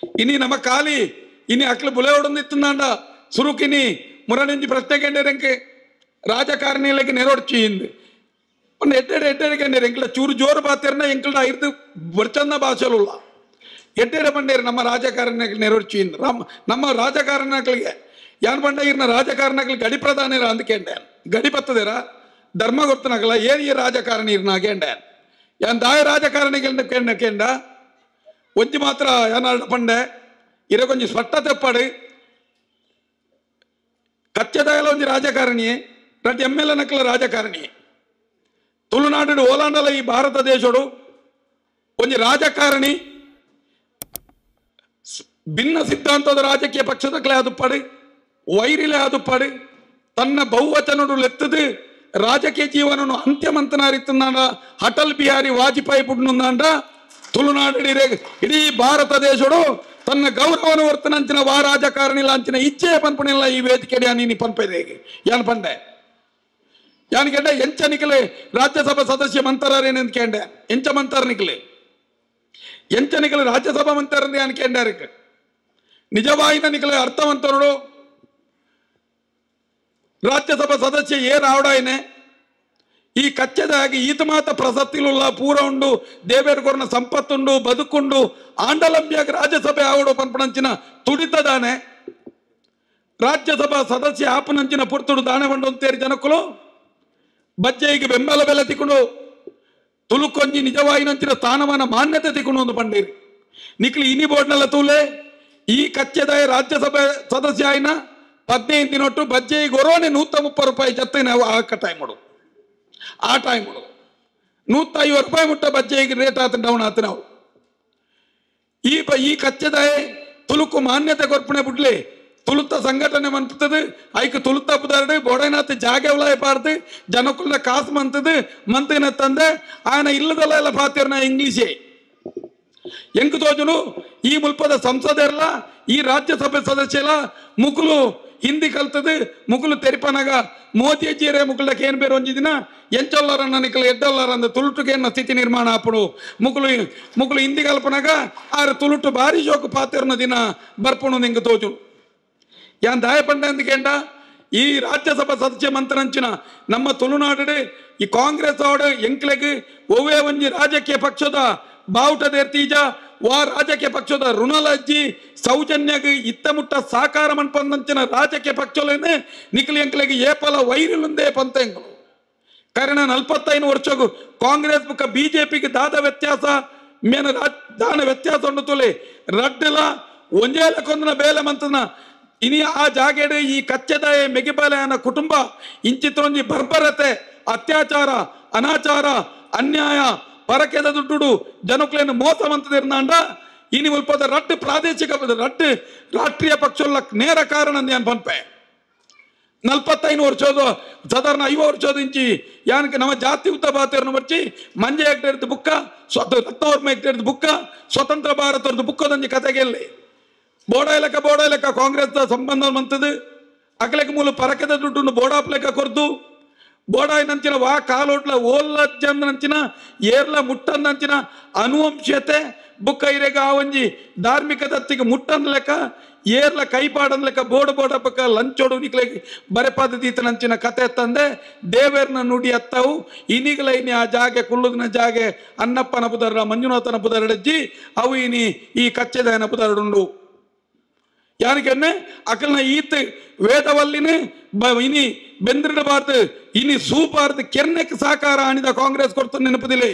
ಇನಿ ನಮ್ಮ ಖಾಲಿ ಇನಿ ಅಕ್ಲು ಬುಲೆವಡೊಂದಿತ್ತುಂದಾಂಡ ಸುರುಕಿನಿ ಮುರಣಿಂಜಿ ಪ್ರಶ್ನೆ ಕೇಂಡೇರಂಕೆ ರಾಜಕಾರಣಿಗಳಿಗೆ ನೆರೊಡ್ಚಿ ಇಂದು ಒಂದು ಎಟ್ಟೆಡೆ ಎಟ್ಟೆಡೆ ಕೇಂಡೇರು ಎಂಕಲ ಚೂರು ಜೋರು ಪಾತೇರ್ನ ಎಂಕಲ್ಡ ಐದು ಬರ್ಚಂದ ಭಾಷೆಲುಲ್ಲ ಎಟ್ಟೆಡೆ ಬಂಡೇರು ನಮ್ಮ ರಾಜಕಾರಣಿಗಳಿಗೆ ನೆರೊಡ್ಚಿ ಇಂದು ನಮ್ಮ ರಾಜಕಾರಣಿಗಳಿಗೆ ಯಾನ್ ಬಂಡ ಇರ್ನ ರಾಜಕಾರಣಿಗಳಿಗೆ ಗಡಿ ಪ್ರಧಾನಿರ ಅಂದ್ಕೇಂಡೆ ಗಡಿ ಬತ್ತದೇರ ಧರ್ಮ ಗೊತ್ತನಾಗಲ್ಲ ಏನ್ ಈ ರಾಜಕಾರಣಿ ಇರ್ನ ಕೇಂಡೆ ಯಾನ್ ದಾಯ ರಾಜಕಾರಣಿಗಳನ್ನ ಕೇಂಡ ಕೇಂಡ ಒಂಜಿ ಮಾತ್ರ ಯಾನ ಪಂಡೆ ಇರ ಕೊಂಚ ಸ್ಪಷ್ಟ ತೆಪ್ಪಾಡು ಕಚ್ಚದಾಯಲ ಒಂಜಿ ರಾಜಕಾರಣಿಯೇ ರಟ್ ಎಮ್ ಎಲ್ ಎ ನಕಲ ರಾಜಕಾರಣಿ ತುಳುನಾಡು ಓಲಾಂಡಲ ಈ ಭಾರತ ದೇಶಡು ಒಂಜಿ ರಾಜಕಾರಣಿ ಭಿನ್ನ ಸಿದ್ಧಾಂತದ ರಾಜಕೀಯ ಪಕ್ಷದ ಆದುಪ್ಪಾಡು ವೈರಿಲೆ ಆದುಪ್ಪಾಡು ತನ್ನ ಬಹುವಚನಡು ಲೆತ್ತದು ರಾಜಕೀಯ ಜೀವನನು ಅಂತ್ಯಮಂತನಾರಿತ್ತಂದಾಂಡ ಅಟಲ್ ಬಿಹಾರಿ ವಾಜಪೇಯಿ ಪುಡ್ನುಂದಾಂಡ ತುಳುನಾಡು ಇಡೀ ಭಾರತ ದೇಶಡು ತನ್ನ ಗೌರವನ ವರ್ತನಂಚಿನ ವಾ ರಾಜಕಾರಣಿ ಲಾಂಚಿನ ಇಚ್ಛೆ ಪನ್ಪಣಿಲ್ಲ ಈ ವೇದಿಕೆ ನೀನು ಪನ್ಪೈದೆ ಯಾನ್ ಪಂಡೆ ಯಾನ್ ಕೇಂಡೆ ಎಂಚ ನಿಕಲೆ ರಾಜ್ಯಸಭಾ ಸದಸ್ಯ ಮಂತರೇನೆಂದು ಕೇಂಡೆ ಎಂಚ ಮಂತಾರ ನಿಕಲೆ ಎಂಚ ನಿಕಲೆ ರಾಜ್ಯಸಭಾ ಮಂತಾರಂದು ಯಾನ್ ಕೇಂಡೆ ನಿಜವಾಯಿನ ನಿಕಲೆ ಅರ್ಥವಂತರುಡು ರಾಜ್ಯಸಭಾ ಸದಸ್ಯ ಏರ್ ಆವಡಾಯನೆ ಈ ಕಚ್ಚದಾಗಿ ಈತ ಮಾತ ಪ್ರಸಕ್ತಿಲುಲ್ಲ ಪೂರ ಉಂಡು ದೇವೇರ್ಗೊರ್ನ ಸಂಪತ್ತುಂಡು ಬದುಕುಂಡು ಆಂಡಲಂಬಿಯಾಗಿ ರಾಜ್ಯಸಭೆ ಆವಡು ಪನ್ಪಣಂಚಿನ ತುಡಿತದಾನೆ ರಾಜ್ಯಸಭಾ ಸದಸ್ಯ ಆಪನಂಚಿನ ಪುರ್ತುಡು ದಾನೆ ಬಂಡು ಜನಕ್ಕಲು ಬಜ್ಜೆಗೆ ಬೆಂಬಲ ಬೆಲೆ ತಿಕೊಂಡು ತುಳುಕೊಂಜಿ ನಿಜವಾಯಿನಂಚಿನ ಸ್ಥಾನಮಾನ ಮಾನ್ಯತೆ ತಿಕೊಂಡು ಒಂದು ಪಂಡೀರಿ ನಿಕ್ಲಿ ಇನಿ ಬೋರ್ಡ್ನಲ್ಲ ತೂಲೆ ಈ ಕಚ್ಚೆದಾಯ ರಾಜ್ಯಸಭೆ ಸದಸ್ಯ ಆಯ್ನ 15 ದಿನೊಟ್ಟು ಬಜ್ಜೆಗೆ ಒರೋನೆ 130 ರೂಪಾಯಿ ಜತ್ತೆ ನಾವು ಆ ಟೈಮ್ ಮಾಡು ಆ ಟೈಮ್ 150 ರೂಪಾಯಿ ಮುಟ್ಟ ಬಜ್ಜೆಗೆ ರೇಟ್ ಆತ ಡೌನ್ ಆತ ನಾವು ಈ ಈ ಕಚ್ಚೆದಾಯ ತುಳುಕು ಮಾನ್ಯತೆ ಕೊರ್ಪಣೆ ಬಿಡ್ಲಿ ತುಳುತ್ತ ಸಂಘಟನೆ ಮಂತದೆ ಐಕ್ ತುಳುತ್ತ ಪುದಾರಡು ಬೋಡೈನಾಥ ಜಾಗೆ ಉಳಾಯಪಾರ್ದು ಜನಕ್ಕುಲ್ಲ ಕಾಸು ಮಂತದು ಮಂತಿನ ತಂದೆ ಆಯನ ಇಲ್ಲದಲ್ಲ ಎಲ್ಲ ಪಾತಿರ್ನ ಇಂಗ್ಲೀಷೇ ಎಂಕು ತೋಜುನು ಈ ಮುಲ್ಪದ ಸಂಸದೆಲ್ಲ ಈ ರಾಜ್ಯಸಭೆ ಸದಸ್ಯಲ ಮುಕುಲು ಹಿಂದಿ ಕಲ್ತದು ಮುಕುಲು ತೆರಿಪನಾಗ ಮೋದಿಯಜ್ಜಿಯರೇ ಮುಕುಲಕ್ಕೆ ಏನು ಬೇರೆ ಒಂಜಿ ದಿನ ಎಂಚೊಲ್ಲಾರನ್ನ ನಿಕಲು ಎಡ್ಡೊಲ್ಲಾರ ಅಂದ ತುಳುಟುಗೆ ಸ್ಥಿತಿ ನಿರ್ಮಾಣ ಆಪಡು ಮುಕುಲು ಮುಕುಲು ಹಿಂದಿ ಕಲ್ಪನಾಗ ಆರು ತುಳುಟು ಭಾರಿ ಜೋಕು ಪಾತಿರ್ನ ದಿನ ಬರ್ಪಣು ನಿಂಗೆ ತೋಜುನು ಯಾನ್ ದಾಯ ಪಂಡೆ ಅಂತ ಕೇಂಡ ಈ ರಾಜ್ಯಸಭಾ ಸದಸ್ಯ ಮಂತ್ರಂಚಿನ ನಮ್ಮ ತುಳುನಾಡು ಈ ಕಾಂಗ್ರೆಸ್ ಅವಡು ಎಂಕ್ಲೆಗ್ ಒವ್ವೇ ಒಂಜಿ ರಾಜಕೀಯ ಪಕ್ಷದ ಬಾವುಟ ದೇರ್ತೀಜ ವಾ ರಾಜಕೀಯ ಪಕ್ಷದ ಋಣಲಜ್ಜಿ ಸೌಜನ್ಯಗ್ ಇತ್ತಮುಟ್ಟ ಸಾಕಾರ ಮನ್ಪಂದಂಚಿನ ರಾಜಕೀಯ ಪಕ್ಷಲೇನೆ ನಿಕ್ಲಿ ಎಂಕ್ಲೆಗ್ ಏಪಲ ವೈರಿಲುಂದೇ ಪಂತೆಂಗಳು ಕಾರಣ 45 ವರ್ಷಗೂ ಕಾಂಗ್ರೆಸ್ ಬುಕ್ಕ ಬಿಜೆಪಿಗೆ ದಾದ ವ್ಯತ್ಯಾಸ ಮೇನ ದಾನ ವ್ಯತ್ಯಾಸ ಉಂಡು ತುಲೆ ರಡ್ಡಲ ಒಂಜೇಲ ಕೊಂದನ ಬೇಲೆ ಮಂತನ ಇನಿ ಆ ಜಾಗೆಡು ಈ ಕಚ್ಚೆದಾಯ ಮೆಗಿಬಾಲೆಯನ ಕುಟುಂಬ ಇಂಚಿತ್ರೊಂಜಿ ಬರ್ಬರತೆ ಅತ್ಯಾಚಾರ ಅನಾಚಾರ ಅನ್ಯಾಯ ಪರಕೆದ ದುಡ್ಡು ಜನಕ್ಲೇನು ಮೋಸ ಮಂತದಿರ್ನಾಂಡ ಇನಿ ಮುಲ್ಪದ ರಟ್ಟು ಪ್ರಾದೇಶಿಕ ರಟ್ಟು ರಾಷ್ಟ್ರೀಯ ಪಕ್ಷ ನೇರ ಕಾರಣ ಅಂದ್ ಪನ್ಪೆ 45 ವರ್ಷದ ಸಾಧಾರಣ 50 ವರ್ಷದ ಇಂಚಿ ಯಾನಕ್ಕೆ ನಮ್ಮ ಜಾತಿ ಉದ್ದ ಬಾತೇರ್ನ ಬರ್ಚಿ ಮಂಜೆ ಹೆಗ್ಡೆರ್ದು ಬುಕ್ಕ ರತ್ನವರ್ಮ ಹೆಗ್ಡೆರ್ದು ಬುಕ್ಕ ಸ್ವತಂತ್ರ ಭಾರತದ ಬುಕ್ಕದಂಜಿ ಕತೆಗೆಲ್ಲಿ ಬೋಡ ಇಲಕ ಬೋಡ ಇಲಕ ಕಾಂಗ್ರೆಸ್ ಸಂಬಂಧ ಮಂತದು ಅಕಲೆಕ ಮೂಲ ಪರಕೆದ ದುಡ್ಡನ್ನು ಬೋಡಾಪ್ ಲೆಕ್ಕ ಕೊರ್ದು ಬೋಡಾಯಿನಂಚಿನ ವಾ ಕಾಲೋಟ್ಲ ಓಲ್ಲಜ್ಜಂದನಂಚಿನ ಏರ್ಲ ಮುಟ್ಟಂದಂಚಿನ ಅನುವಂಶತೆ ಬುಕ್ಕ ಇರೆಗ ಆ ಒಂಜಿ ಧಾರ್ಮಿಕ ದತ್ತಿಗೆ ಮುಟ್ಟಂದ ಲೆಕ್ಕ ಏರ್ಲ ಕೈಪಾಡಂದ ಲೆಕ್ಕ ಬೋಡ ಬೋಡ ಪಕ್ಕ ಲಂಚೋಡು ನಿಕ್ಲೆ ಬರೆಪಾದ ದೀತನಂಚಿನ ಕತೆ ತಂದೆ ದೇವೇರ್ನ ನುಡಿ ಅತ್ತವು ಇನಿಗಲ ಇನಿ ಆ ಜಾಗೆ ಕುಳ್ಳುದಿನ ಜಾಗೆ ಅನ್ನಪ್ಪನ ಪುದರ ಮಂಜುನಾಥನ ಪುದರಡಜ್ಜಿ ಅವು ಇನಿ ಈ ಕಚ್ಚೆದಾಯನ ಪುದರಡುಂಡು ಯಾನಿಕೆನ್ನೆ ಅಕಲ್ನ ಈತ್ ವೇದವಲ್ಲಿನ ಇನಿ ಬೆಂದ್ರಿಡಬಾರ್ದು ಇನಿ ಸೂಪಾರ್ದು ಕೆರ್ನೆಕ್ ಸಾಕಾರ ಆಣಿದ ಕಾಂಗ್ರೆಸ್ ಕೊಡ್ತು ನೆನಪದಿಲ್ಲ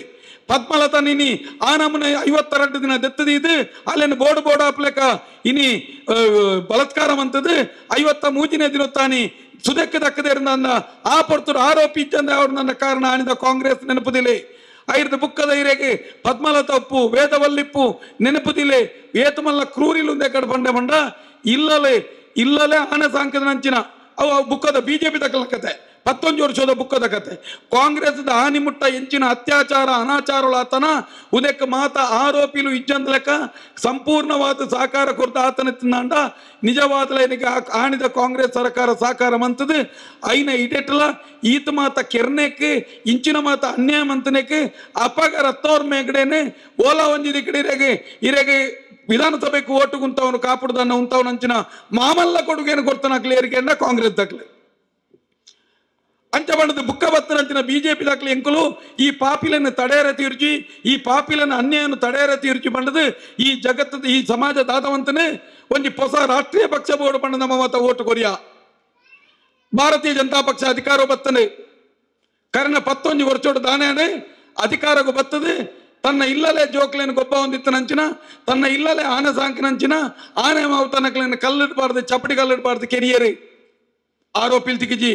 ಪದ್ಮಲತಾ ನಿನಿ ಆ ನಮೂನೆ 52 ದಿನ ದೆತ್ತದೀದು ಅಲ್ಲೇನು ಬೋರ್ಡ್ ಬೋರ್ಡ್ ಹಾಪ್ಲೆಕ ಇನಿ ಬಲಾತ್ಕಾರ ಮಂತದ್ದು 53ನೇ ದಿನ ತಾನಿ ಸುದಕ್ಕೆ ದಕ್ಕದೇ ನನ್ನ ಆ ಪೊರ್ತರು ಆರೋಪಿ ಇದ್ದಂದ್ರೆ ಅವ್ರು ನನ್ನ ಕಾರಣ ಆಣಿದ ಕಾಂಗ್ರೆಸ್ ನೆನಪದಿಲ್ಲ ಐರ್ದು ಬುಕ್ಕದ ಇರೆಗೆ ಪದ್ಮಲತಾ ಉಪ್ಪು ವೇದವಲ್ಲಿಪ್ಪು ನೆನಪದಿಲ್ಲ ಏತಮಲ್ಲ ಕ್ರೂರಿಲುಂದೆ ಕಡೆ ಬಂಡೆ ಬಂಡ ಇಲ್ಲಲೇ ಇಲ್ಲಲೇ ಆನೆ ಸಾಂಕದ ನಂಚಿನ ಅವು ಬುಕ್ಕದ ಬಿಜೆಪಿ ತಕಲ ಕತೆ 19 ವರ್ಷದ ಬುಕ್ಕದ ಕತೆ ಕಾಂಗ್ರೆಸ್ದ ಆನಿಮುಟ್ಟ ಎಂಚಿನ ಅತ್ಯಾಚಾರ ಅನಾಚಾರಗಳ ಆತನ ಉದಕ್ಕೆ ಮಾತ ಆರೋಪಿಲು ಇಜ್ಜಂದ ಲೆಕ್ಕ ಸಂಪೂರ್ಣವಾದ ಸಹಕಾರ ಕೊರತ ಆತನ ತಿಂದಾಂಡ ನಿಜವಾದ ಆಣಿದ ಕಾಂಗ್ರೆಸ್ ಸರ್ಕಾರ ಸಹಕಾರ ಮಂತದು ಐನ ಇಡೆಟ್ಲ ಈತ ಮಾತ ಕೆರ್ನೆಕ್ ಇಂಚಿನ ಮಾತ ಅನ್ಯಾಯ ಮಂತನೆಕ್ ಅಪಗ ರತ್ತವ್ರ ಮೇಗಡೆನೆ ಓಲಾ ಒಂಜಿದ ಕಡೆ ಇರೆಗೆ ಇರೆಗೆ ವಿಧಾನಸಭೆಗೆ ಓಟು ಗುಂತವನು ಕಾಪುಡ್ದನ್ನ ಉಂತವನು ಅಂಚಿನ ಮಾಮಲ್ಲ ಕೊಡುಗೆಯನ್ನು ಕೊಡ್ತಾನ ಏರಿಕೆಂಡ ಕಾಂಗ್ರೆಸ್ ದಾಖಲೆ ಅಂಚ ಬಣ್ಣದ ಬುಕ್ಕ ಬತ್ತನಂಚಿನ ಬಿಜೆಪಿ ದಾಖಲೆ ಎಂಕುಲು ಈ ಪಾಪಿಲನ್ನು ತಡೆಯರ ತೀರ್ಚಿ ಈ ಪಾಪಿಲನ್ನು ಅನ್ಯಾಯವನ್ನು ತಡೆಯರ ತೀರ್ಚಿ ಬಂಡದು ಈ ಜಗತ್ತದ ಈ ಸಮಾಜ ದಾದವಂತನೇ ಒಂಜಿ ಹೊಸ ರಾಷ್ಟ್ರೀಯ ಪಕ್ಷ ಬೋರ್ಡ್ ಬಣ್ಣ ನಮ್ಮ ಮತ ಓಟು ಕೊರಿಯ ಭಾರತೀಯ ಜನತಾ ಪಕ್ಷ ಅಧಿಕಾರ ಬತ್ತನೆ ಕರ್ಣ ಪತ್ತೊಂಜಿ ವರ್ಷೋಡು ದಾನೇ ಅಧಿಕಾರಕ್ಕೂ ಬತ್ತದೆ ತನ್ನ ಇಲ್ಲಲೇ ಜೋಕ್ಲೇನು ಗೊಬ್ಬ ಹೊಂದಿತ್ತನಂಚಿನ ತನ್ನ ಇಲ್ಲಲೇ ಆನೆ ಸಾಂಕಿನಂಚಿನ ಆನೆ ಮಾವು ತನಕ್ಲೇನು ಕಲ್ಲಿಡಬಾರ್ದು ಚಪಡಿ ಕಲ್ಲಿಡಬಾರ್ದು ಕೆರಿಯರಿ ಆರೋಪಿಲ್ ತಿಕ್ಕಿಜಿ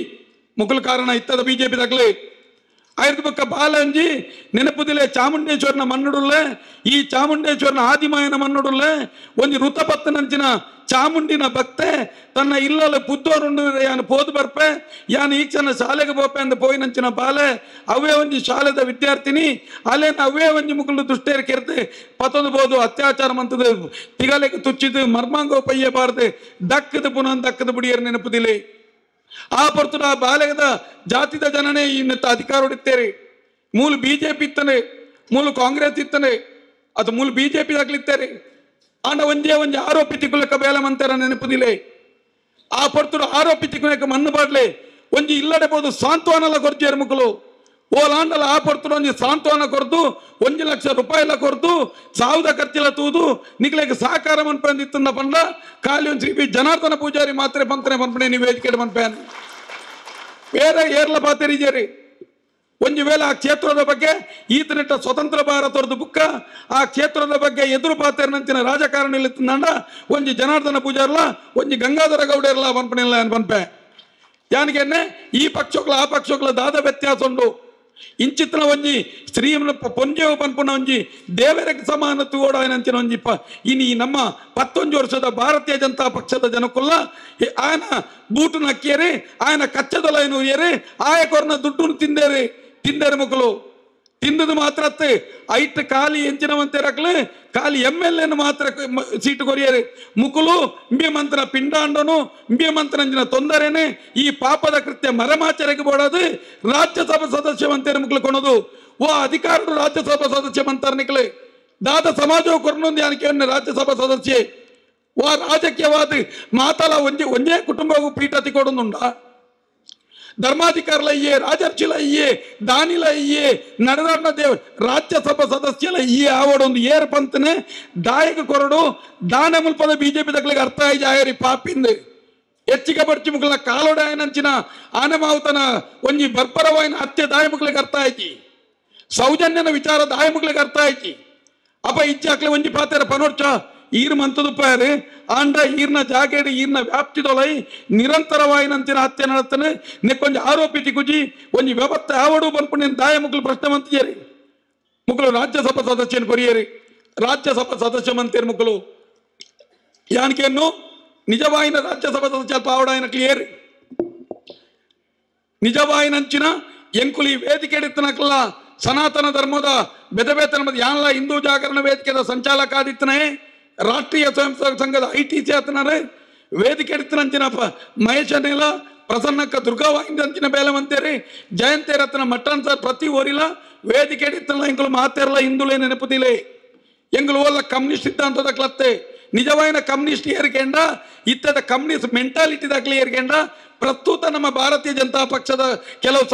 ಮುಗುಲ್ ಕಾರಣ ಇತ್ತದ ಬಿಜೆಪಿ ತಗಲಿ ಆಯ್ತು ಪಕ್ಕ ಬಾಲಂಜಿ ನೆನಪುದಿಲೆ ಚಾಮುಂಡೇಶ್ವರನ ಮನ್ನುಡುಲ್ಲೆ ಈ ಚಾಮುಂಡೇಶ್ವರನ ಆದಿಮಾಯನ ಮನ್ನುಡುಲ್ಲೆ ಒಂಜಿ ಋತಪತ್ತನಂಚಿನ ಚಾಮುಂಡಿನ ಭಕ್ತೆ ತನ್ನ ಇಲ್ಲಲ ಪುದ್ದೋರುಂಡು ಯಾನು ಪೋದು ಬರ್ಪೆ ಯಾನು ಈ ಕ್ಷಣ ಶಾಲೆಗೆ ಪೋಪೆ ಅಂದ ಪೋಯಿನಂಚಿನ ಬಾಲೆ ಅವೇ ಒಂಜಿ ಶಾಲೆದ ವಿದ್ಯಾರ್ಥಿನಿ ಅಲ್ಲೇನ ಅವೇ ಒಂಜಿ ಮುಗುಲು ದುಷ್ಟೇರ್ ಕೆರ್ತೆ ಪತ್ತೊಂದು ಬೋದು ಅತ್ಯಾಚಾರ ಮಂತದ ತಿಗಲೆಗೆ ತುಚ್ಚಿದು ಮರ್ಮಾಂಗೋ ಪಯ್ಯಬಾರ್ದು ದಕ್ಕದ ಪುನಃ ದಕ್ಕದ ಬುಡಿಯರ್ ನೆನಪುದಿಲೆ ಆ ಪರ್ತುಡ ಆ ಬಾಲ್ಯದ ಜಾತಿದ ಜನನೇ ಇನ್ನತ್ತ ಅಧಿಕಾರ ಹೊಡಿತೇರಿ ಮೂಲ ಬಿಜೆಪಿ ಇತ್ತನೆ ಮೂಲ ಕಾಂಗ್ರೆಸ್ ಇತ್ತನೆ ಅದು ಮೂಲ ಬಿಜೆಪಿ ದಾಖಲಿತ್ತೇರಿ ಆಂಡ ಒಂಜೇ ಒಂಜಿ ಆರೋಪಿ ತಿಕ್ಕುಲಕ್ಕ ಬೇಲ ಮಂತಾರ ನೆನಪುದಿಲೆ ಆ ಪರ್ತುಡು ಆರೋಪಿ ತಿಕ್ಕುಲಕ್ಕ ಮಣ್ಣು ಬಾಡ್ಲೆ ಒಂಜಿ ಇಲ್ಲಡೆ ಬೋದು ಸಾಂತ್ವನಲ ಕೊರ್ಜೇರು ಮುಕ್ಕಲು ಓಲಾಂಡಲ ಆ ಪರ್ತುಡು ಒಂಜಿ ಸಾಂತ್ವನ ಕೊರ್ದು 1 ಲಕ್ಷ ರೂಪಾಯಿಲ ಕೊರ್ದು ಸಾವುದ ಖರ್ಚಿಲ ತೂದು ನಿಕ್ಲೆಗ್ ಸಹಕಾರ ಮನ್ಪಂದಿತ್ತಂದ ಪಂಡ ಖಾಲಿ ಒಂದು ಶ್ರೀ ಜನಾರ್ದನ ಪೂಜಾರಿ ಮಾತ್ರ ಪಂತನೆ ಪನ್ಪಣೆ ನೀವು ವೇದಿಕೆ ಮನ್ಪೇನೆ ಬೇರೆ ಏರ್ಲ ಪಾತೆರಿಜೇರಿ ಒಂಜಿ ವೇಳೆ ಆ ಕ್ಷೇತ್ರದ ಬಗ್ಗೆ ಈತನಿಟ್ಟ ಸ್ವತಂತ್ರ ಭಾರತದ ಬುಕ್ಕ ಆ ಕ್ಷೇತ್ರದ ಬಗ್ಗೆ ಎದುರು ಪಾತೆರಿನಂಚಿನ ರಾಜಕಾರಣಿ ಇತ್ತಂದ ಒಂಜಿ ಜನಾರ್ದನ ಪೂಜಾರ್ಲ ಒಂಜಿ ಗಂಗಾಧರ ಗೌಡರ್ಲ ಪನ್ಪಣಿಲ್ಲ ಪನ್ಪೆ ಯಾನಿಗೆನ್ನೆ ಈ ಪಕ್ಷಗಳ ಆ ಪಕ್ಷಗಳ ದಾದ ವ್ಯತ್ಯಾಸ ಉಂಡು ಇಂಚಿತ್ನ ಒಂಜಿ ಸ್ತ್ರೀಯನ ಪೊಂಜೆವು ಪನ್ಪುನ ಒಂಜಿ ದೇವರಿಗೆ ಸಮಾನ ತೂಡಾಯನಂಚಿನ ಒಂಜಿ ಇನಿ ನಮ್ಮ 19 ವರ್ಷದ ಭಾರತೀಯ ಜನತಾ ಪಕ್ಷದ ಜನಕ್ಕಲ್ಲ ಆಯನ ಬೂಟು ನಕ್ಕಿಯರಿ ಆಯನ ಕಚ್ಚದೊಲೈನು ಉರಿಯರಿ ಆಯ ಕೊರ್ನ ದುಡ್ಡು ತಿಂದೇರಿ ತಿಂದೇರಿ ಮಕ್ಕಳು ತಿಂದದು ಮಾತ್ರ ಐಟ್ ಖಾಲಿ ಎಂಚಿನವಂತೆ ರಕ್ಲು ಖಾಲಿ ಎಮ್ ಎಲ್ ಎನ್ ಮಾತ್ರ ಸೀಟು ಕೊರಿಯರಿ ಮುಕುಲು ಇಂಬಿಯ ಮಂತ್ರ ಪಿಂಡಾಂಡನು ಇಂಬಿಯ ಮಂತ್ರಂಜಿನ ತೊಂದರೆನೆ ಈ ಪಾಪದ ಕೃತ್ಯ ಮರಮಾಚರೆಗೆ ಬೋಡೋದು ರಾಜ್ಯಸಭಾ ಸದಸ್ಯವಂತೇರು ಮುಕ್ಲು ಕೊಣದು ಓ ಅಧಿಕಾರರು ರಾಜ್ಯಸಭಾ ಸದಸ್ಯ ಮಂತಾರ ನಿಕ್ಲೆ ದಾದ ಸಮಾಜವು ಕೊರನೊಂದು ಯಾನಕ್ಕೆ ರಾಜ್ಯಸಭಾ ಸದಸ್ಯೆ ಓ ರಾಜಕೀಯವಾದ ಮಾತಲ ಒಂಜೆ ಒಂಜೇ ಕುಟುಂಬವು ಪೀಠ ತಿಕೊಡೊಂದುಂಡ ಧರ್ಮಾಧಿಕಾరులయ్యే రాజర్షులయ్యే దానిలయ్యే ನಡೆದಾಡಿನ ದೇವ ರಾಜ್ಯಸಭಾ ಸದಸ್ಯಲ ಈ ಆವಡೊಂದು ಏರ್ ಪಂತನೆ ದಾಯಕ ಕೊರಡು ದಾನ ಮುಲ್ಪದ ಬಿಜೆಪಿ ದಕ್ಲಿಗೆ ಅರ್ಥ ಆಯಿ ಜಾಯರಿ ಪಾಪಿಂದ ಹೆಚ್ಚಿಗೆ ಬಡ್ಚಿ ಮುಗ್ಲ ಕಾಲೋಡಾಯನಂಚಿನ ಆನೆಮಾವುತನ ಒಂಜಿ ಬರ್ಬರವಾಯಿನ ಹತ್ಯೆ ದಾಯ ಮುಗ್ಲಿಗೆ ಅರ್ಥ ಆಯ್ತಿ ಸೌಜನ್ಯನ ವಿಚಾರ ದಾಯ ಮುಗ್ಲಿಗೆ ಅರ್ಥ ಆಯ್ತಿ ಅಪ್ಪ ಇಚ್ಚಾಕ್ಲೆ ಒಂಜಿ ಪಾತೆರ ಪನೋರ್ಚ ಈರ್ ಮಂತದುಪ್ಪಾರು ಆಂಡ ಈರ್ನ ಜಾಗೇಡು ಈರ್ನ ವ್ಯಾಪ್ತಿದೊಳೈ ನಿರಂತರವಾಯಿನಂಚಿನ ಹತ್ಯೆ ನಡತನೆ ನೆಕ್ಕೊಂಜಿ ಆರೋಪಿ ತಿಕುಜಿ ಒಂಜಿ ವ್ಯವಸ್ಥೆ ಆವಡು ಬನ್ಪುಣಿನ ದಾಯ ಮುಕ್ಲು ಪ್ರಶ್ನೆ ಮಂತಿಯರಿ ಮುಕ್ಲು ರಾಜ್ಯಸಭಾ ಸದಸ್ಯನ ಕೊರಿಯರಿ ರಾಜ್ಯಸಭಾ ಸದಸ್ಯ ಮಂತಿಯರು ಮುಕ್ಲು ಯಾನಿಕೆಯನ್ನು ನಿಜವಾಯಿನ ರಾಜ್ಯಸಭಾ ಸದಸ್ಯ ಪಾವಡಾಯನ ಕ್ಲಿಯರ್ ನಿಜವಾಯಿನಂಚಿನ ಎಂಕುಲಿ ವೇದಿಕೆ ಎಡಿತ್ತನಕಲ್ಲ ಸನಾತನ ಧರ್ಮದ ಬೆದಬೇತನ ಯಾನ್ಲ ಹಿಂದೂ ಜಾಗರಣ ವೇದಿಕೆದ ಸಂಚಾಲಕ ಆದಿತ್ತನೇ ರಾಷ್ಟ್ರೀಯ ಸ್ವಯಂ ಸೇವಕ ಸಂಘದ I T C ಆತನಾರೆ ವೇದಿಕೆ ಎಡಿತ್ತನಂಚಿನ ಮಹೇಶನೇಲ ಪ್ರಸನ್ನಕ್ಕ ದುರ್ಗಾವಾಹಿಂದಂಚಿನ ಬೇಲವಂತೇರಿ ಜಯಂತಿ ರತ್ನ ಮಟ್ಟನ್ ಸರ್ ಪ್ರತಿ ಓರಿಲ ವೇದಿಕೆ ಎಡಿತ್ತನ ಎಂಕುಲು ಮಾತೇರಲ ಹಿಂದುಲೇ ನೆನಪುದಿಲೆ ಎಂಗುಲು ಓಲ್ಲ ಕಮ್ಯುನಿಸ್ಟ್ ಸಿದ್ಧಾಂತದ ಕ್ಲತ್ತೆ ನಿಜವಾಯಿನ ಕಮ್ಯುನಿಸ್ಟ್ ಏರ್ಕೆಂಡ ಇತ್ತದ ಕಮ್ಯುನಿಸ್ಟ್ ಮೆಂಟಾಲಿಟಿ ದಾಖಲೆ ಏರ್ಕೆಂಡ ಪ್ರಸ್ತುತ ನಮ್ಮ ಭಾರತೀಯ ಜನತಾ ಪಕ್ಷದ ಕೆಲವು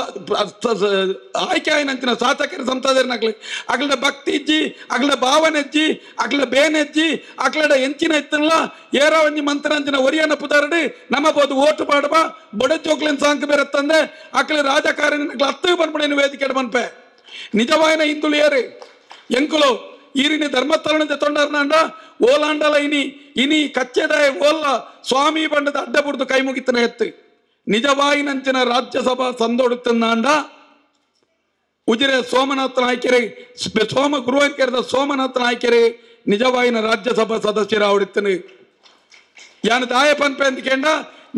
ಆಯ್ಕೆ ಆಯ್ನಂಚಿನ ಶಾಸಕರ ಸಂಸದರನಾಗ್ಲಿ ಅಗ್ಲಡ ಭಕ್ತಿ ಇಜ್ಜಿ ಅಗ್ಲಡ ಭಾವನೆ ಇಜ್ಜಿ ಅಗ್ಲಡ ಬೇನೆಜ್ಜಿ ಅಗ್ಲಡ ಎಂಚಿನ ಇತ್ತಲ್ಲ ಏರ ಒಂಜಿ ಮಂತ್ರಂಚಿನ ಒರಿಯನ ಪುದಾರಡಿ ನಮ್ಮ ಬೋದು ಓಟು ಪಾಡಬ ಬೊಡೆ ಜೋಕ್ಲಿನ ಸಾಂಕ್ ಬೇರೆತ್ತಂದೆ ಅಕ್ಲೆ ರಾಜಕಾರಣಿ ಅತ್ತು ಬನ್ಪಣೆ ವೇದಿಕೆ ಬನ್ಪೆ ನಿಜವಾಯಿನ ಹಿಂದುಳು ಏರು ಎಂಕುಲು ಈರಿನಿ ಧರ್ಮಸ್ಥಳನ ತೊಂಡರ್ನಾಂಡ ಓಲಾಂಡಲ ಇನಿ ಇನಿ ಕಚ್ಚೆದಾಯ ಓಲ್ಲ ಸ್ವಾಮಿ ಬಂಡದ ಅಡ್ಡ ಬುಡ್ದು ಕೈ ಮುಗಿತನ ಎತ್ತು ನಿಜವಾಯಿನಂಚಿನ ರಾಜ್ಯಸಭಾ ಸಂದೊಡುತ್ತಂದಾಂಡ ಉಜಿರೆ ಸೋಮನಾಥ ನಾಯ್ಕೆರೆ ಸೋಮ ಗುರುವಂಕೆರೆದ ಸೋಮನಾಥ ನಾಯ್ಕೆರೆ ನಿಜವಾಯಿನ ರಾಜ್ಯಸಭಾ ಸದಸ್ಯರ ಆವಡಿತ್ತನು ಯಾನು ದಾಯ ಪನ್ಪೆ ಅಂದ್ಕೆಂಡ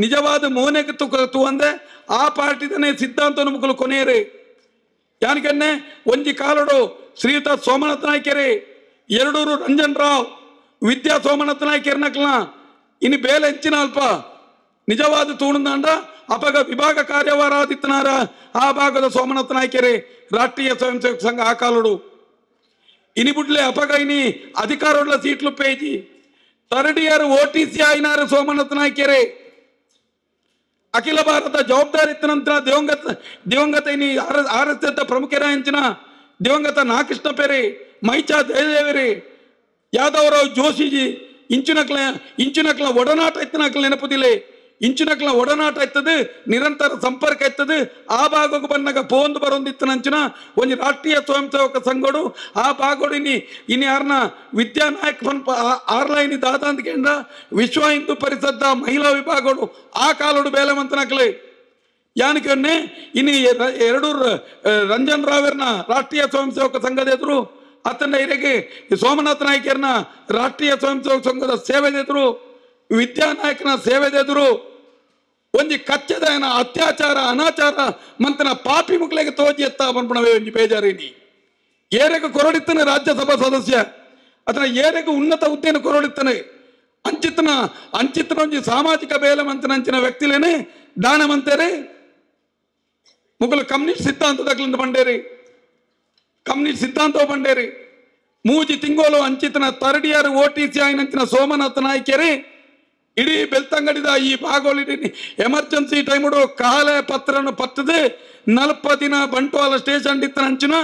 ನಿಜವಾದ ಮೋನೆಗೆ ತೂವಂದೆ ಆ ಪಾರ್ಟಿದನೇ ಸಿದ್ಧಾಂತ ಮುಕ್ಕಲು ಕೊನೆಯರು ಯಾನಿಕನ್ನೆ ಒಂಜಿ ಕಾಲಡು ಶ್ರೀಯುತ ಸೋಮನಾಥ ನಾಯ್ಕೆರೆ ಎರಡೂರು ರಂಜನ್ ರಾವ್ ವಿದ್ಯಾ ಸೋಮನಾಥ ನಾಯ್ಕೆರ್ನಕ್ಲ ಇನ್ನು ಬೇಲೆ ಹೆಚ್ಚಿನ ಅಲ್ಪ ನಿಜವಾದ ತೂಣಂದಾಂಡ ಅಪಗ ವಿಭಾಗ ಕಾರ್ಯವಾರಾದಿತ್ತನಾರ ಆ ಭಾಗದ ಸೋಮನಾಥ ನಾಯ್ಕೆರೆ ರಾಷ್ಟ್ರೀಯ ಸ್ವಯಂ ಸೇವಕ ಸಂಘ ಆ ಕಾಲಡು ಇನಿ ಬುಡ್ಲೆ ಅಪಗ ಇನಿ ಅಧಿಕಾರೋಡ್ಲ ಸೀಟ್ಲು ಪೇಜಿ third year OTC ಆಯ್ನಾರು ಸೋಮನಾಥ ನಾಯ್ಕೆರೆ ಅಖಿಲ ಭಾರತ ಜವಾಬ್ದಾರಿ ಇತ್ತ ನಂತರ ದಿವಂಗತ ದಿವಂಗತ ಇನಿ R S S ಪ್ರಮುಖರಾಂಚಿನ ದಿವಂಗತ ನಾಗಕೃಷ್ಣ ಪೇರಿ ಮೈಚಾ ಜಯದೇವರಿ ಯಾದವರಾವ್ ಜೋಶಿಜಿ ಇಂಚಿನಕ್ಲ ಇಂಚಿನಕ್ಲ ಒಡನಾಟ ಇತ್ತನಕ್ಲ ನೆನಪುದಿಲ್ಲ ಇಂಚಿನಕ್ಲ ಒಡನಾಟ ಇತ್ತದು ನಿರಂತರ ಸಂಪರ್ಕ ಇತ್ತದು ಆ ಭಾಗಕ್ಕೆ ಬಂದಾಗ ಪೋಂದು ಬರೊಂದಿತ್ತನಂಚಿನ ಒಂಜಿ ರಾಷ್ಟ್ರೀಯ ಸ್ವಯಂ ಸೇವಕ ಸಂಘಡು ಆ ಭಾಗೋಡು ಇನಿ ಇನಿ ಯಾರನ್ನ ವಿದ್ಯಾನಾಯಕ್ ಪನ್ಪ ಆರ್ಲ ಇನಿ ದಾದಾಂತ ಕೇಂದ್ರ ವಿಶ್ವ ಹಿಂದೂ ಪರಿಷದ್ದ ಮಹಿಳಾ ವಿಭಾಗಡು ಆ ಕಾಲೋಡು ಬೇಲೆ ಮಂತನಕ್ಲೆ ಯಾನಕ್ಕೆ ಇನಿ ಎರಡು ರಂಜನ್ ರಾವೆರ್ನ ರಾಷ್ಟ್ರೀಯ ಸ್ವಯಂ ಸೇವಕ ಸಂಘದ ಎದುರು ಅತನ ಹಿರಿಯಗೆ ಸೋಮನಾಥ ನಾಯ್ಕರ್ನ ರಾಷ್ಟ್ರೀಯ ಸ್ವಯಂ ಸೇವಕ ಸಂಘದ ಸೇವೆದೆದುರು ವಿದ್ಯಾನಾಯಕನ ಸೇವೆದೆದುರು ಒಂಜಿ ಕಚ್ಚದಯನ ಅತ್ಯಾಚಾರ ಅನಾಚಾರ ಮಂತನ ಪಾಪಿ ಮುಕ್ಲೆಗೆ ತೋಜಿ ಎತ್ತ ಪನ್ಪಣವೇ ಒಂಜಿ ಬೇಜಾರಿನಿ ಏರೆಗ ಕೊರಡಿತ್ತನೆ ರಾಜ್ಯಸಭಾ ಸದಸ್ಯ ಅದನ್ನ ಏರೆಗ ಉನ್ನತ ಹುದ್ದೆಯನ್ನು ಕೊರಡಿತ್ತನೆ ಅಂಚಿತನ ಅಂಚಿತನ ಒಂಜಿ ಸಾಮಾಜಿಕ ಬೇಲೆ ಮಂತನ ಅಂಚಿನ ವ್ಯಕ್ತಿಲೇನೆ ದಾನ ಮಂತೇರೆ ಮುಗಲು ಕಮ್ಯುನಿಸ್ಟ್ ಸಿದ್ಧಾಂತದಕ್ಲಿಂದ ಬಂಡೇರಿ ಕಮ್ಯುನಿಸ್ಟ್ ಸಿದ್ಧಾಂತ ಬಂಡೇರಿ ಮೂಜಿ ತಿಂಗೋಲು ಅಂಚಿತನ third year OTC ಆಯ್ನಂಚಿನ ಸೋಮನಾಥ ನಾಯ್ಕೆರೆ ಇಡೀ ಬೆಳ್ತಂಗಡಿದ ಈ ಭಾಗೋಲಿ ಎಮರ್ಜೆನ್ಸಿ ಟೈಮುಡು ಕಾಲೆ ಪತ್ರನು ಪತ್ತದೆ 40 ದಿನ ಬಂಟ್ವಾಳ ಸ್ಟೇಷನ್ ಇತ್ತನಂಚಿನ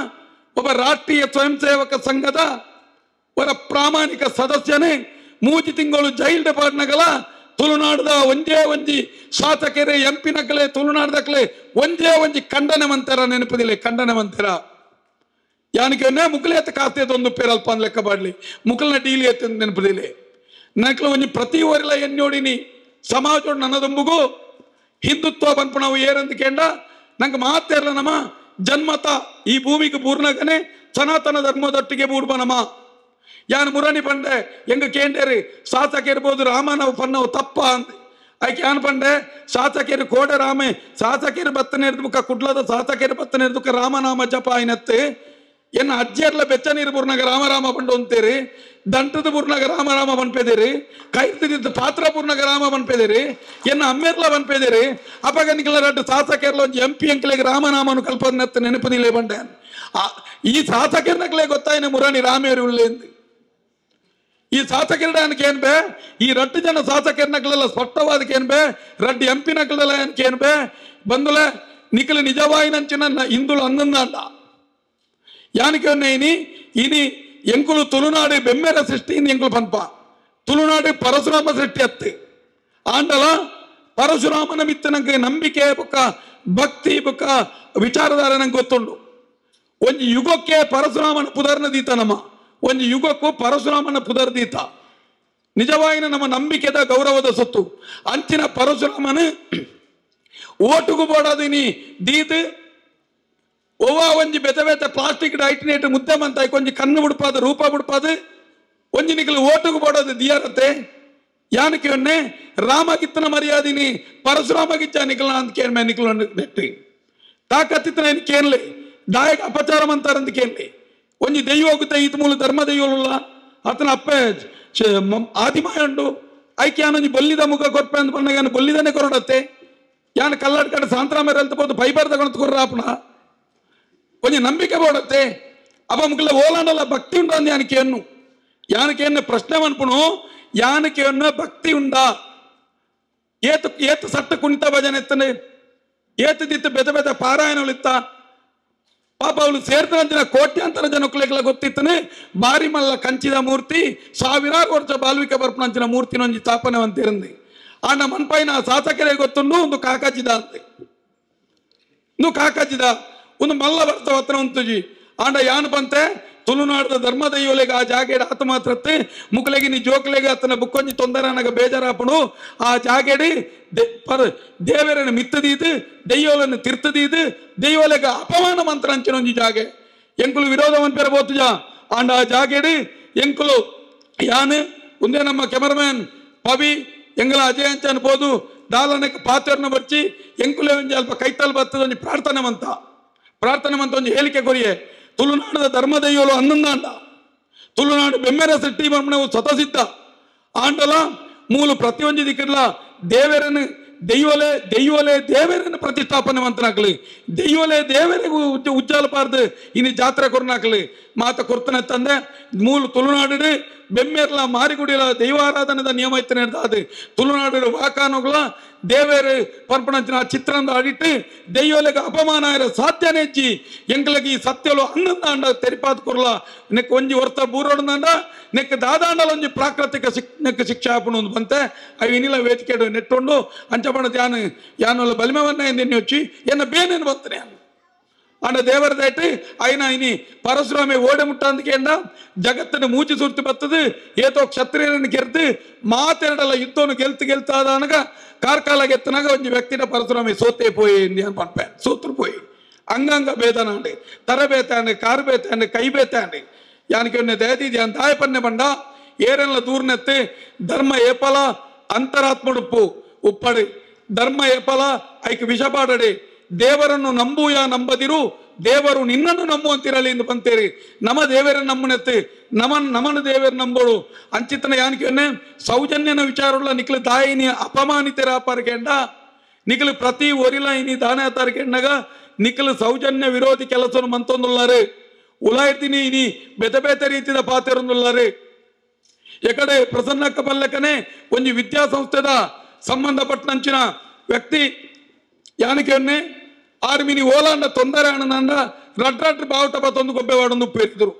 ಒಬ್ಬ ರಾಷ್ಟ್ರೀಯ ಸ್ವಯಂ ಸೇವಕ ಸಂಘದ ಒರ ಪ್ರಾಮಾಣಿಕ ಸದಸ್ಯನೇ ಮೂಜಿ ತಿಂಗಳು ಜೈಲ್ ಡಿಪಾರ್ಟ್ನಗಲ ತುಳುನಾಡದ ಒಂಜೇ ಒಂಜಿ ಶಾಸಕರೇ ಎಂ ಪಿ ನಕಲೆ ತುಳುನಾಡದಕ್ಲೆ ಒಂಜೇ ಒಂಜಿ ಖಂಡನೆ ಮಂತರ ನೆನಪದಿಲ್ಲ ಖಂಡನೆ ಮಂತರ ಯಾನಿಕೆ ಮುಕ್ಲೆ ಎತ್ತ ಕಾಸ್ತೆ ಒಂದು ಪೇರಲ್ಪ ಲೆಕ್ಕ ಬಾಡ್ಲಿ ಮುಕಲ್ನ ಡೀಲಿ ಎತ್ತ ನೆನಪದಿಲ್ಲ ನಕ್ಲು ಒಂಜಿ ಪ್ರತಿ ಓರಿಲ ಎನ್ನೋಡಿನಿ ಸಮಾಜೋಡು ನನ್ನದೊಂಬುಗು ಹಿಂದುತ್ವ ಬನ್ಪು ನಾವು ಏರಂತ ಕೇಂಡ ನಂಗೆ ಮಾತೇರ್ಲ ನಮ್ಮ ಜನ್ಮತ ಈ ಭೂಮಿಗೆ ಪೂರ್ಣಗನೆ ಸನಾತನ ಧರ್ಮದೊಟ್ಟಿಗೆ ಬೂಡ್ಬನಮ್ಮ ಯಾನ್ ಮುರಣಿ ಪಂಡೆ ಎಂಗ ಕೇಂಡೇರಿ ಶಾಸಕ ಇರ್ಬೋದು ರಾಮನ ಪನ್ನವು ತಪ್ಪ ಅಂತ ಆಯ್ಕೆ ಯಾನ್ ಪಂಡೆ ಶಾಸಕರು ಕೋಡ ರಾಮೆ ಶಾಸಕರು ಬತ್ತನೆ ಮುಖ ಕುಡ್ಲದ ಶಾಸಕರು ಬತ್ತನೆ ದುಃಖ ರಾಮನಾಮ ಜಪ ಆಯ್ನತ್ತೆ ಎನ್ನ ಅಜ್ಜಿಯರ್ಲ ಬೆಚ್ಚ ನೀರು ಬುರ್ನಾಗ ರಾಮ ರಾಮ ಪಂಡು ಅಂತೀರಿ ದಂಟದ ಬುರ್ನಾಗ ರಾಮ ರಾಮ ಬನ್ಪೆದಿರಿ ಕೈರ್ತಿದ್ದ ಪಾತ್ರ ಬುರ್ನಾಗ ರಾಮ ಬನ್ಪೆದಿರಿ ಎನ್ನ ಅಮ್ಮೇರ್ಲ ಬನ್ಪೆದಿರಿ ಅಪಗನಿಕಲ ರಡ್ಡು ಶಾಸಕರ್ಲ ಒಂದು ಎಂ ಪಿ ಅಂಕಲಿಗೆ ರಾಮನಾಮನು ಕಲ್ಪನೆತ್ತ ನೆನಪದಿಲ್ಲ ಬಂಡೆ ಈ ಶಾಸಕರ್ನಕ್ಲೆ ಗೊತ್ತಾಯ್ನ ಮುರಾಣಿ ರಾಮೇರಿ ಉಳ್ಳೇಂದು ಈ ಶಾಸಕರಡಾನಕ್ಕೆ ಏನ್ ಬೇ ಈ ರಡ್ಡು ಜನ ಶಾಸಕರ್ನಕ್ಲೆಲ್ಲ ಸ್ಪಷ್ಟವಾದಕ್ಕೆ ಏನ್ ಬೇ ರಡ್ಡು ಎಂ ಪಿನಕ್ಲೆಲ್ಲ ಏನ್ ಬೇ ಬಂದುಲ ನಿಖಲ ನಿಜವಾಯಿನಂಚಿನ ಹಿಂದುಳು ಅನ್ನಂದಾಂಡ ಯಾನಕ್ಕೆ ಇನಿ ಇನಿ ಎಂಕುಲು ತುಳುನಾಡು ಬೆಮ್ಮೆರ ಸೃಷ್ಟಿ ಎಂಕುಲು ಪನ್ಪ ತುಳುನಾಡು ಪರಶುರಾಮ ಸೃಷ್ಟಿ ಅತ್ತು ಆಂಡಲ ಪರಶುರಾಮನ ಮಿತ್ತ ನಂಗೆ ನಂಬಿಕೆ ಬುಕ್ಕ ಭಕ್ತಿ ಬುಕ್ಕ ವಿಚಾರಧಾರ ನಂಗೆ ಗೊತ್ತುಂಡು ಒಂಜಿ ಯುಗಕ್ಕೆ ಪರಶುರಾಮನ ಪುದರ್ನ ದೀತ ನಮ್ಮ ಒಂಜಿ ಯುಗಕ್ಕೂ ಪರಶುರಾಮನ ಪುದರ್ ದೀತ ನಿಜವಾಗಿನ ನಮ್ಮ ನಂಬಿಕೆದ ಗೌರವದ ಸೊತ್ತು ಅಂಚಿನ ಪರಶುರಾಮನ ಓಟುಗು ಬೋಡಾದಿನಿ ದೀತ್ ಒವ್ವ ಒಂಜಿ ಬೆತ ಬೆತ ಪ್ಲಾಸ್ಟಿಕ್ ಡೈಟಿನೇಟ್ ಮುದ್ದೆ ಮಂತ ಕೊಂಜಿ ಕಣ್ಣು ಬುಡ್ಪಾದ ರೂಪ ಬುಡ್ಪಾದ ಒಂಜಿ ನಿಕಲು ಓಟುಗು ಬೋಡೋದು ದಿಯಾರತ್ತೆ ಯಾನಕ್ಕೆ ಒನ್ನೆ ರಾಮಗಿತ್ತನ ಮರ್ಯಾದಿನಿ ಪರಶುರಾಮಗಿಚ್ಚ ನಿಕಲ ಅಂತ ಕೇಳ್ಮೆ ನಿಕಲು ನೆಟ್ಟಿ ತಾಕತ್ತಿತ್ತನ ಕೇನ್ಲಿ ದಾಯಕ ಅಪಚಾರ ಅಂತಾರಂತ ಕೇನ್ಲಿ ಒಂಜಿ ದೈವೋಗುತ್ತೆ ಈತ ಮೂಲ ಧರ್ಮ ದೈವಲ್ಲ ಆತನ ಅಪ್ಪೆ ಆದಿಮಾಯಂಡು ಐಕೆ ಯಾನೊಂಜಿ ಬೊಲ್ಲಿದ ಮುಖ ಕೊರ್ಪೆ ಅಂತ ಬಂದಾಗ ಯಾನು ಬೊಲ್ಲಿದನೆ ಕೊರಡತ್ತೆ ಯಾನು ಕಲ್ಲಾಡ್ ಕಡೆ ಸಾಂತ್ರಾಮೇರ ಹೇಳ್ತಬೋದು ಫೈಬರ್ ತಗೊಂಡು ಕೊರ್ರಾಪಣ ಒಂಜಿ ನಂಬಿಕೆ ಬೋಡತ್ತೆ ಅಪ್ಪ ಮುಕ್ಕಲ ಓಲಾಂಡಲ್ಲ ಭಕ್ತಿ ಉಂಡ ಅಂದ್ ಯಾನಕ್ಕೆ ಯಾನಕ್ಕೆ ಪ್ರಶ್ನೆ ಮನ್ಪುಣು ಯಾನಕ್ಕೆ ಭಕ್ತಿ ಉಂಡ ಏತು ಏತು ಸಟ್ಟ ಕುಣಿತ ಭಜನೆ ಎತ್ತನೆ ಏತು ದಿತ್ತು ಬೆತ ಬೆತ ಪಾರಾಯಣಗಳಿತ್ತ ಪಾಪ ಅವಳು ಸೇರ್ತನಂಚಿನ ಕೋಟ್ಯಾಂತರ ಜನಕ್ಕಲೆಲ್ಲ ಗೊತ್ತಿತ್ತನೆ ಬಾರಿ ಮಲ್ಲ ಕಂಚಿದ ಮೂರ್ತಿ ಸಾವಿರಾರು ವರ್ಷ ಬಾಲ್ವಿಕ ಬರ್ಪಣಂಚಿನ ಮೂರ್ತಿನೊಂಜಿ ಸ್ಥಾಪನೆ ಅಂತಿರಂది ಆ ನಮ್ಮ ಮನ್ಪೈನ ಶಾಸಕರೇ ಗೊತ್ತುಂಡು ಒಂದು ಕಾಕಾಚಿದ ಅಂತೆ ಒಂದು ಕಾಕಾಚಿದ ಒಂದು ಮಲ್ಲ ಬರ್ತ ಹತ್ರ ಉಂತುಜಿ ಆಂಡ ಯಾನ್ ಬಂತೆ ತುಳುನಾಡದ ಧರ್ಮದೈವಲೆಗೆ ಆ ಜಾಗೇಡ್ ಆತ ಮಾತ್ರತ್ತೆ ಮುಕ್ಲೆಗೆ ನೀ ಜೋಕ್ಲೆಗೆ ಆತನ ಬುಕ್ಕೊಂಜಿ ತೊಂದರೆ ನನಗೆ ಬೇಜಾರಾಪಣು ಆ ಜಾಗೇಡಿ ಪರ ದೇವರನ್ನು ಮಿತ್ತದೀದು ದೈವಲನ್ನು ತಿರ್ತದೀದು ದೈವಲೆಗೆ ಅಪಮಾನ ಮಂತ್ರ ಅಂಚಿನೊಂಜಿ ಜಾಗೆ ಎಂಕುಲು ವಿರೋಧವನ್ನು ಪೇರ ಬೋತುಜ ಆಂಡ ಆ ಜಾಗೇಡಿ ಎಂಕುಲು ಯಾನ್ ಒಂದೇ ನಮ್ಮ ಕ್ಯಾಮರಾಮ್ಯಾನ್ ಪವಿ ಎಂಗಲ ಅಜಯ್ ಅಂಚ ಅನ್ಬೋದು ದಾಲನಕ್ಕೆ ಪಾತ್ರನ ಬರ್ಚಿ ಎಂಕುಲೆ ಒಂಜಿ ಅಲ್ಪ ಕೈತಲ್ ಬರ್ತದ ಒಂಜಿ ಪ್ರಾರ್ಥನೆ ಮಂತ ಪ್ರಾರ್ಥನೆ ಮಂತ ಒಂಜಿ ಹೇಳಿಕೆ ಕೊರಿಯೆ ತುಳುನಾಡದ ಧರ್ಮದೈವಲು ಅನ್ನಂದಾಂಡ ತುಳುನಾಡು ಬೆಮ್ಮೆರ ಸೆಟ್ಟಿ ಬರ್ಮಣವು ಸ್ವತಃ ಸಿದ್ಧ ಆಂಡಲ ಮೂಲು ಪ್ರತಿಯೊಂಜಿ ದಿಕ್ಕಿರ್ಲ ದೇವರನ್ನು ದೈವಲೆ ದೈವಲೆ ದೇವರನ್ನು ಪ್ರತಿಷ್ಠಾಪನೆ ಮಂತನಾಕ್ಲಿ ದೈವಲೆ ದೇವರಿಗೂ ಉಜ್ಜಾಲ ಪಾರ್ದು ಇನ್ನು ಜಾತ್ರೆ ಕೊರ್ನಾಕ್ಲಿ ಮಾತ ಕೊರ್ತನೆ ತಂದೆ ಮೂಲ ತುಳುನಾಡು ಬೆಮ್ಮೇರ್ಲ ಮಾರಿಗುಡಿಲ ದೈವಾರಾಧನದ ನಿಯಮ ಇತ್ತನೆ ಅದು ತುಳುನಾಡು ವಾಕಾನುಗಳ ದೇವೇರು ಪರ್ಪಣಂಚಿನ ಚಿತ್ರಂದ ಅಡಿಟ್ಟು ದೈವಲೆಗೆ ಅಪಮಾನ ಇರೋ ಸಾಧ್ಯನೇ ಹೆಚ್ಚಿ ಎಂಕ್ಲಗೆ ಈ ಸತ್ಯಲು ಅನ್ನಂದಾಂಡ ತೆರಿಪಾತ್ ಕೊರ್ಲ ನೆಕ್ ಒಂಜಿ ಹೊರ್ತ ಬೂರೋಡಂದಾಂಡ ನೆಕ್ ದಾದಾಂಡಲ ಒಂಜಿ ಪ್ರಾಕೃತಿಕ ನೆಕ್ ಶಿಕ್ಷೆ ಆಪುಣ ಒಂದು ಬಂತೆ ಅವು ಇನ್ನಿಲ್ಲ ವೇದಿಕೆ ನೆಟ್ಟೊಂಡು ಅಂಚಪಣ ಯಾನು ಯಾನೊಲ್ಲ ಬಲಿಮೆವನ್ನ ಎಂದೆನ್ನಿ వచ్చి ಎನ್ನ ಬೇನೇನು ಬಂತನೆ ಅಂಡ ದೇವರ ದೇಟಿ ಐನ ಇನಿ ಪರಶುರಾಮೆ ಓಡೆ ಮುಟ್ಟಂದಕೇಂಡ ಜಗತ್ತನ್ನು ಮೂಚಿ ಸುರ್ತಿ ಬರ್ತದೆ ಏತೋ ಕ್ಷತ್ರಿಯರನ್ನು ಗೆರ್ದು ಮಾತೆರಡಲ್ಲ ಯುದ್ಧವನ್ನು ಗೆಲ್ತು ಗೆಲ್ತಾದನಗ ಕಾರ್ಕಾಲ ಗೆತ್ತನಾಗ ಒಂದು ವ್ಯಕ್ತಿನ ಪರಶುರಾಮಿ ಸೋತೆ ಪೋಯಿ ಅಂತ ಪನ್ಪೆ ಸೋತ್ರು ಪೋಯಿ ಅಂಗಂಗ ಬೇದನಾಂಡಿ ತರಬೇತಾಂಡಿ ಕಾರು ಬೇತಾಂಡಿ ಕೈ ಬೇತಾಂಡಿ ಯಾನಿಕೆ ಒನ್ನೆ ದಯದೀದಿ ಅಂತ ದಾಯ ಪನ್ನೆ ಬಂಡ ಏರೆಲ್ಲ ದೂರ್ನೆತ್ತಿ ಧರ್ಮ ಏಪಲ ಅಂತರಾತ್ಮಡುಪ್ಪು ಉಪ್ಪಡಿ ಧರ್ಮ ಏಪಲ ಐಕ್ ವಿಷಪಾಡಡಿ ದೇವರನ್ನು ನಂಬುಯ ನಂಬದಿರು ದೇವರು ನಿನ್ನನ್ನು ನಂಬುವಂತಿರಲಿ ಎಂದು ಬಂತೇರಿ ನಮ ದೇವರ ನಮ್ಮನೆತ್ತಿ ನಮನ್ ನಮನ ದೇವರ ನಂಬೋಳು ಅಂಚಿತನ ಯಾನಿಕೆಯನ್ನೇ ಸೌಜನ್ಯನ ವಿಚಾರವುಳ್ಳ ನಿಕ್ಲು ದಾಯಿನಿ ಅಪಮಾನಿತರ ಪಾರ್ಕೆಂಡ ನಿಕ್ಲು ಪ್ರತಿ ಒರಿಲ ಇನಿ ದಾನ ತಾರ್ಕೆಂಡಾಗ ನಿಕ್ಲು ಸೌಜನ್ಯ ವಿರೋಧಿ ಕೆಲಸವನ್ನು ಮಂತೊಂದುಲ್ಲಾರೆ ಉಲಾಯ್ತೀನಿ ಇನಿ ಬೆತ ಬೇತೆ ರೀತಿಯ ಪಾತೆರೊಂದುಲ್ಲಾರೆ ಎಕಡೆ ಪ್ರಸನ್ನಕ್ಕ ಪಲ್ಲಕನೆ ಒಂಜಿ ವಿದ್ಯಾಸಂಸ್ಥೆದ ಸಂಬಂಧಪಟ್ಟಂಚಿನ ವ್ಯಕ್ತಿ ಯಾನಿಕೆಯನ್ನೇ ಆರ್ಮಿನಿ ಓಲಾಂಡ ತೊಂದರೆ ಅಣ್ಣನಂಡ ರಡ್ರಡ್ ಬಾವುಟ ಬತ್ತೊಂದು ಗೊಬ್ಬೆವಾಡೊಂದು ಉಪ್ಪೇರಿದ್ರು